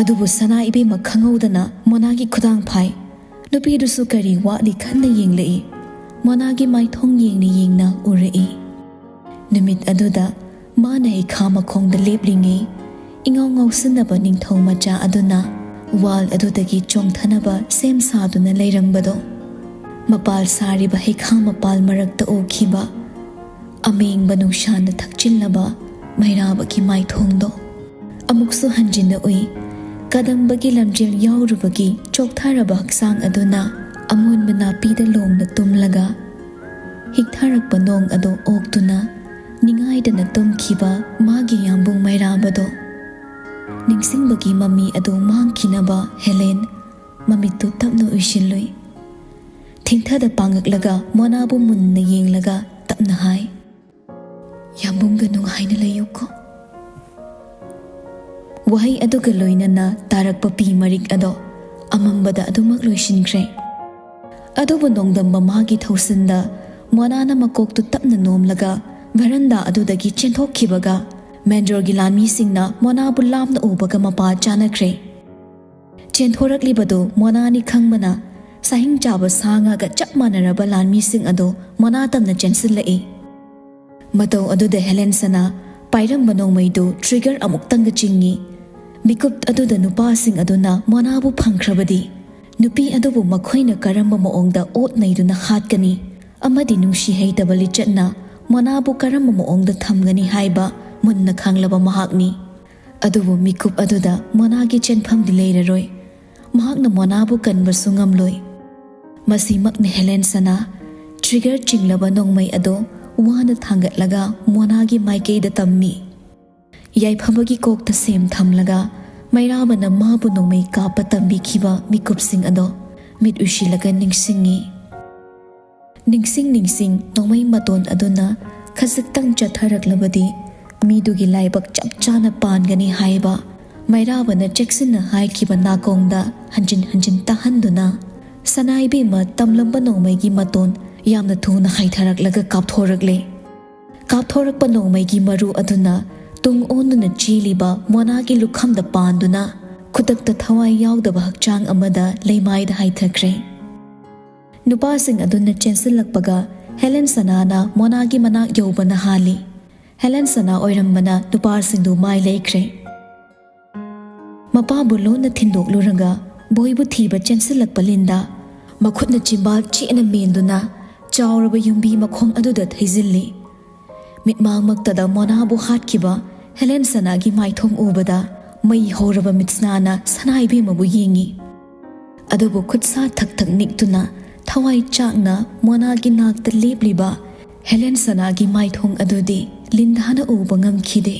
ꯑꯗꯨꯕꯨ ꯁꯅꯥ ꯏꯕꯦꯝꯃ ꯈꯪꯍꯧꯗꯅ ꯃꯣꯅꯥꯒꯤ ꯈꯨꯗꯥꯡ ꯐꯥꯏ꯫ ꯅꯨꯄꯤꯗꯨꯁꯨ ꯀꯔꯤ ꯋꯥꯠꯂꯤ ꯈꯟꯅ ꯌꯦꯡꯂꯛꯏ꯫ ꯃꯣꯅꯥꯒꯤ ꯃꯥꯏꯊꯣꯡ ꯌꯦꯡꯅ ꯌꯦꯡꯅ ꯎꯔꯛꯏ꯫ ꯅꯨꯃꯤꯠ ꯑꯗꯨꯗ ꯃꯥꯅ ꯍꯩꯈꯥ ꯃꯈꯣꯡꯗ ꯂꯦꯞꯂꯤꯉꯩ, ꯏꯉꯥꯎ ꯉꯥꯎꯁꯤꯟꯅꯕ ꯅꯤꯡꯊꯧ ꯃꯆꯥ ꯑꯗꯨꯅ ꯋꯥꯜ ꯑꯗꯨꯗꯒꯤ ꯆꯣꯡꯊꯅꯕ ꯁꯦꯝ ꯁꯥꯗꯨꯅ ꯂꯩꯔꯝꯕꯗꯣ, ꯃꯄꯥꯜ ꯁꯥꯔꯤꯕ ꯍꯩꯈꯥ ꯃꯄꯥꯜ ꯃꯔꯛꯇ ꯎꯈꯤꯕ ꯑꯃꯦꯡꯕ ꯅꯨꯡꯁꯥꯅ ꯊꯛꯆꯤꯜꯂꯕ ꯃꯩꯔꯥꯕꯒꯤ ꯃꯥꯏꯊꯣꯡꯗꯣ ꯑꯃꯨꯛꯁꯨ ꯍꯟꯖꯤꯟꯅ ꯎꯏ꯫ ꯀꯗꯝꯕꯒꯤ ꯂꯝꯖꯦꯜ ꯌꯥꯎꯔꯨꯕꯒꯤ ꯆꯣꯛꯊꯔꯕ ꯍꯛꯆꯥꯡ ꯑꯗꯨꯅ ꯑꯃꯣꯟꯕ ꯅꯥꯄꯤꯗ ꯂꯣꯡꯅ ꯇꯨꯝꯂꯒ ꯍꯤꯛꯊꯔꯛꯄ ꯅꯣꯡ ꯑꯗꯨ ꯑꯣꯛꯇꯨꯅ ꯅꯤꯡꯉꯥꯏꯗꯅ ꯇꯨꯝꯈꯤꯕ ꯃꯥꯒꯤ ꯌꯥꯝꯕꯨꯡ ꯃꯩꯔꯥꯕꯗꯣ ꯅꯤꯡꯁꯤꯡꯕꯒꯤ ꯃꯃꯤ ꯑꯗꯨ ꯃꯥꯡꯈꯤꯅꯕ ꯍꯦꯂꯦꯟ ꯃꯃꯤꯠꯇꯨ ꯇꯞꯅ ꯎꯏꯁꯤꯜꯂꯨꯏ꯫ ꯊꯦꯡꯊꯗ ꯄꯥꯡꯉꯛꯂꯒ ꯃꯣꯅꯥꯕꯨ ꯃꯨꯟꯅ ꯌꯦꯡꯂꯒ ꯇꯞꯅ ꯍꯥꯏ, "ꯌꯥꯝꯕꯨꯡꯒ ꯅꯨꯡꯉꯥꯏꯅ ꯂꯩꯌꯨꯀꯣ꯫" ꯋꯥꯍꯩ ꯑꯗꯨꯒ ꯂꯣꯏꯅꯅ ꯇꯥꯔꯛꯄ ꯄꯤ ꯃꯔꯤꯛ ꯑꯗꯣ ꯑꯃꯝꯕꯗ ꯑꯗꯨꯃꯛ ꯂꯣꯏꯁꯤꯟꯈ꯭ꯔꯦ꯫ ꯑꯗꯨꯕꯨ ꯅꯣꯡꯗꯝꯕ ꯃꯥꯒꯤ ꯊꯧꯁꯤꯟꯗ ꯃꯣꯅꯥꯅ ꯃꯀꯣꯛꯇꯨ ꯇꯞꯅ ꯅꯣꯝꯂꯒ ꯚꯔꯟꯗꯥ ꯑꯗꯨꯗꯒꯤ ꯆꯦꯟꯊꯣꯛꯈꯤꯕꯒ ꯃꯦꯟꯗꯣꯔꯒꯤ ꯂꯥꯟꯃꯤꯁꯤꯡꯅ ꯃꯣꯅꯥꯕꯨ ꯂꯥꯞꯅ ꯎꯕꯒ ꯃꯄꯥ ꯆꯥꯅꯈ꯭ꯔꯦ꯫ ꯆꯦꯟꯊꯣꯔꯛꯂꯤꯕꯗꯨ ꯃꯣꯅꯥꯅꯤ ꯈꯪꯕꯅ ꯁꯥꯍꯤꯡ ꯆꯥꯕ ꯁꯥ ꯉꯥꯒ ꯆꯞ ꯃꯥꯟꯅꯔꯕ ꯂꯥꯟꯃꯤꯁꯤꯡ ꯑꯗꯨ ꯃꯣꯅꯥ ꯇꯝꯅ ꯆꯦꯟꯁꯤꯜꯂꯛꯏ꯫ ꯃꯇꯧ ꯑꯗꯨꯗ ꯍꯦꯂꯦꯟꯁꯅ ꯄꯥꯏꯔꯝꯕ ꯅꯣꯡꯃꯩꯗꯨ ꯇ꯭ꯔꯤꯒꯔ ꯑꯃꯨꯛꯇꯪꯒ ꯆꯤꯡꯏ꯫ ꯃꯤꯀꯨꯞ ꯑꯗꯨꯗ ꯅꯨꯄꯥꯁꯤꯡ ꯑꯗꯨꯅ ꯃꯣꯅꯥꯕꯨ ꯐꯪꯈ꯭ꯔꯕꯗꯤ ꯅꯨꯄꯤ ꯑꯗꯨꯕꯨ ꯃꯈꯣꯏꯅ ꯀꯔꯝꯕ ꯃꯑꯣꯡꯗ ꯑꯣꯠ ꯅꯩꯗꯨꯅ ꯍꯥꯠꯀꯅꯤ ꯑꯃꯗꯤ ꯅꯨꯡꯁꯤ ꯍꯩꯇꯕ ꯂꯤꯆꯠꯅ ꯃꯣꯅꯥꯕꯨ ꯀꯔꯝꯕ ꯃꯑꯣꯡꯗ ꯊꯝꯒꯅꯤ ꯍꯥꯏꯕ ꯃꯨꯟꯅ ꯈꯪꯂꯕ ꯃꯍꯥꯛꯅꯤ꯫ ꯑꯗꯨꯕꯨ ꯃꯤꯀꯨꯞ ꯑꯗꯨꯗ ꯃꯣꯅꯥꯒꯤ ꯆꯦꯟꯐꯝꯗꯤ ꯂꯩꯔꯔꯣꯏ꯫ ꯃꯍꯥꯛꯅ ꯃꯣꯅꯥꯕꯨ ꯀꯟꯕꯁꯨ ꯉꯝꯂꯣꯏ꯫ ꯃꯁꯤꯃꯛꯅ ꯍꯦꯂꯦꯟꯁꯅ ꯇ꯭ꯔꯤꯒꯔ ꯆꯤꯡꯂꯕ ꯅꯣꯡꯃꯩ ꯑꯗꯨ ꯋꯥꯅ ꯊꯥꯡꯒꯠꯂꯒ ꯃꯣꯅꯥꯒꯤ ꯃꯥꯏꯀꯩꯗ ꯇꯝꯃꯤ꯫ ꯌꯥꯏꯐꯕꯒꯤ ꯀꯣꯛꯇ ꯁꯦꯝ ꯊꯝꯂꯒ ꯃꯩꯔꯥꯕꯅ ꯃꯥꯕꯨ ꯅꯣꯡꯃꯩ ꯀꯥꯞꯄ ꯇꯝꯕꯤꯈꯤꯕ ꯃꯤꯀꯨꯞꯁꯤꯡ ꯑꯗꯣ ꯃꯤꯠ ꯎꯏꯁꯤꯜꯂꯒ ꯅꯤꯡꯁꯤꯡꯉꯤ꯫ ꯅꯤꯡꯁꯤꯡ ꯅꯤꯡꯁꯤꯡ ꯅꯣꯡꯃꯩ ꯃꯇꯣꯟ ꯑꯗꯨꯅ ꯈꯖꯤꯛꯇꯪ ꯆꯠꯊꯔꯛꯂꯕꯗꯤ ꯃꯤꯗꯨꯒꯤ ꯂꯥꯏꯕꯛ ꯆꯞ ꯆꯥꯅ ꯄꯥꯟꯒꯅꯤ ꯍꯥꯏꯕ ꯃꯩꯔꯥꯕꯅ ꯆꯦꯛꯁꯤꯟꯅ ꯍꯥꯏꯈꯤꯕ ꯅꯥꯀꯣꯡꯗ ꯍꯟꯖꯤꯟ ꯍꯟꯖꯤꯟ ꯇꯥꯍꯟꯗꯨꯅ ꯁꯅꯥ ꯏꯕꯦꯝꯃ ꯇꯝꯂꯝꯕ ꯅꯣꯡꯃꯩꯒꯤ ꯃꯇꯣꯟ ꯌꯥꯝꯅ ꯊꯨꯅ ꯍꯥꯏꯊꯔꯛꯂꯒ ꯀꯥꯞꯊꯣꯔꯛꯂꯦ꯫ ꯀꯥꯞꯊꯣꯔꯛꯄ ꯅꯣꯡꯃꯩꯒꯤ ꯃꯔꯨ ꯑꯗꯨꯅ ꯇꯨꯡ ꯑꯣꯟꯗꯨꯅ ꯆꯦꯜꯂꯤꯕ ꯃꯣꯅꯥꯒꯤ ꯂꯨꯈꯝꯗ ꯄꯥꯟꯗꯨꯅ ꯈꯨꯗꯛꯇ ꯊꯋꯥꯏ ꯌꯥꯎꯗꯕ ꯍꯛꯆꯥꯡ ꯑꯃꯗ ꯂꯩꯃꯥꯏꯗ ꯍꯥꯏꯊꯈ꯭ꯔꯦ꯫ ꯅꯨꯄꯥꯁꯤꯡ ꯑꯗꯨꯅ ꯆꯦꯟꯁꯤꯜꯂꯛꯄꯒ ꯍꯦꯂꯦꯟ ꯁꯅꯥꯅ ꯃꯣꯅꯥꯒꯤ ꯃꯅꯥꯛ ꯌꯧꯕꯅ ꯍꯥꯜꯂꯤ꯫ ꯍꯦꯂꯦꯟ ꯁꯅꯥ ꯑꯣꯏꯔꯝꯕꯅ ꯅꯨꯄꯥꯁꯤꯡꯗꯨ ꯃꯥꯏ ꯂꯩꯈ꯭ꯔꯦ꯫ ꯃꯄꯥꯕꯨ ꯂꯣꯟꯅ ꯊꯤꯟꯗꯣꯛꯂꯨꯔꯒ ꯕꯣꯏꯕꯨ ꯊꯤꯕ ꯆꯦꯟꯁꯤꯜꯂꯛꯄ ꯂꯤꯟꯗ ꯃꯈꯨꯠꯅ ꯆꯤꯝꯕꯥꯜ ꯆꯦꯠꯅ ꯃꯦꯟꯗꯨꯅ ꯆꯥꯎꯔꯕ ꯌꯨꯝꯕꯤ ꯃꯈꯣꯡ ꯑꯗꯨꯗ ꯊꯩꯖꯤꯜꯂꯤ꯫ ꯃꯤꯠꯃꯥꯡꯃꯛꯇꯗ ꯃꯣꯅꯥꯕꯨ ꯍꯥꯠꯈꯤꯕ ꯍꯦꯂꯦꯟ ꯁꯅꯥꯒꯤ ꯃꯥꯏꯊꯣꯡ ꯎꯕꯗ ꯃꯩ ꯍꯧꯔꯕ ꯃꯤꯠꯁꯅꯥꯅ ꯁꯅꯥꯏꯕꯦꯝꯃꯕꯨ ꯌꯦꯡꯉꯤ꯫ ꯑꯗꯨꯕꯨ ꯈꯨꯠꯁꯥ ꯊꯛ ꯊꯛ ꯅꯤꯛꯇꯨꯅ ꯊꯋꯥꯏ ꯆꯥꯛꯅ ꯃꯣꯅꯥꯒꯤ ꯅꯥꯛꯇ ꯂꯦꯞꯂꯤꯕ ꯍꯦꯂꯦꯟ ꯁꯅꯥꯒꯤ ꯃꯥꯏꯊꯣꯡ ꯑꯗꯨꯗꯤ ꯂꯤꯟꯗꯥꯅ ꯎꯕ ꯉꯝꯈꯤꯗꯦ꯫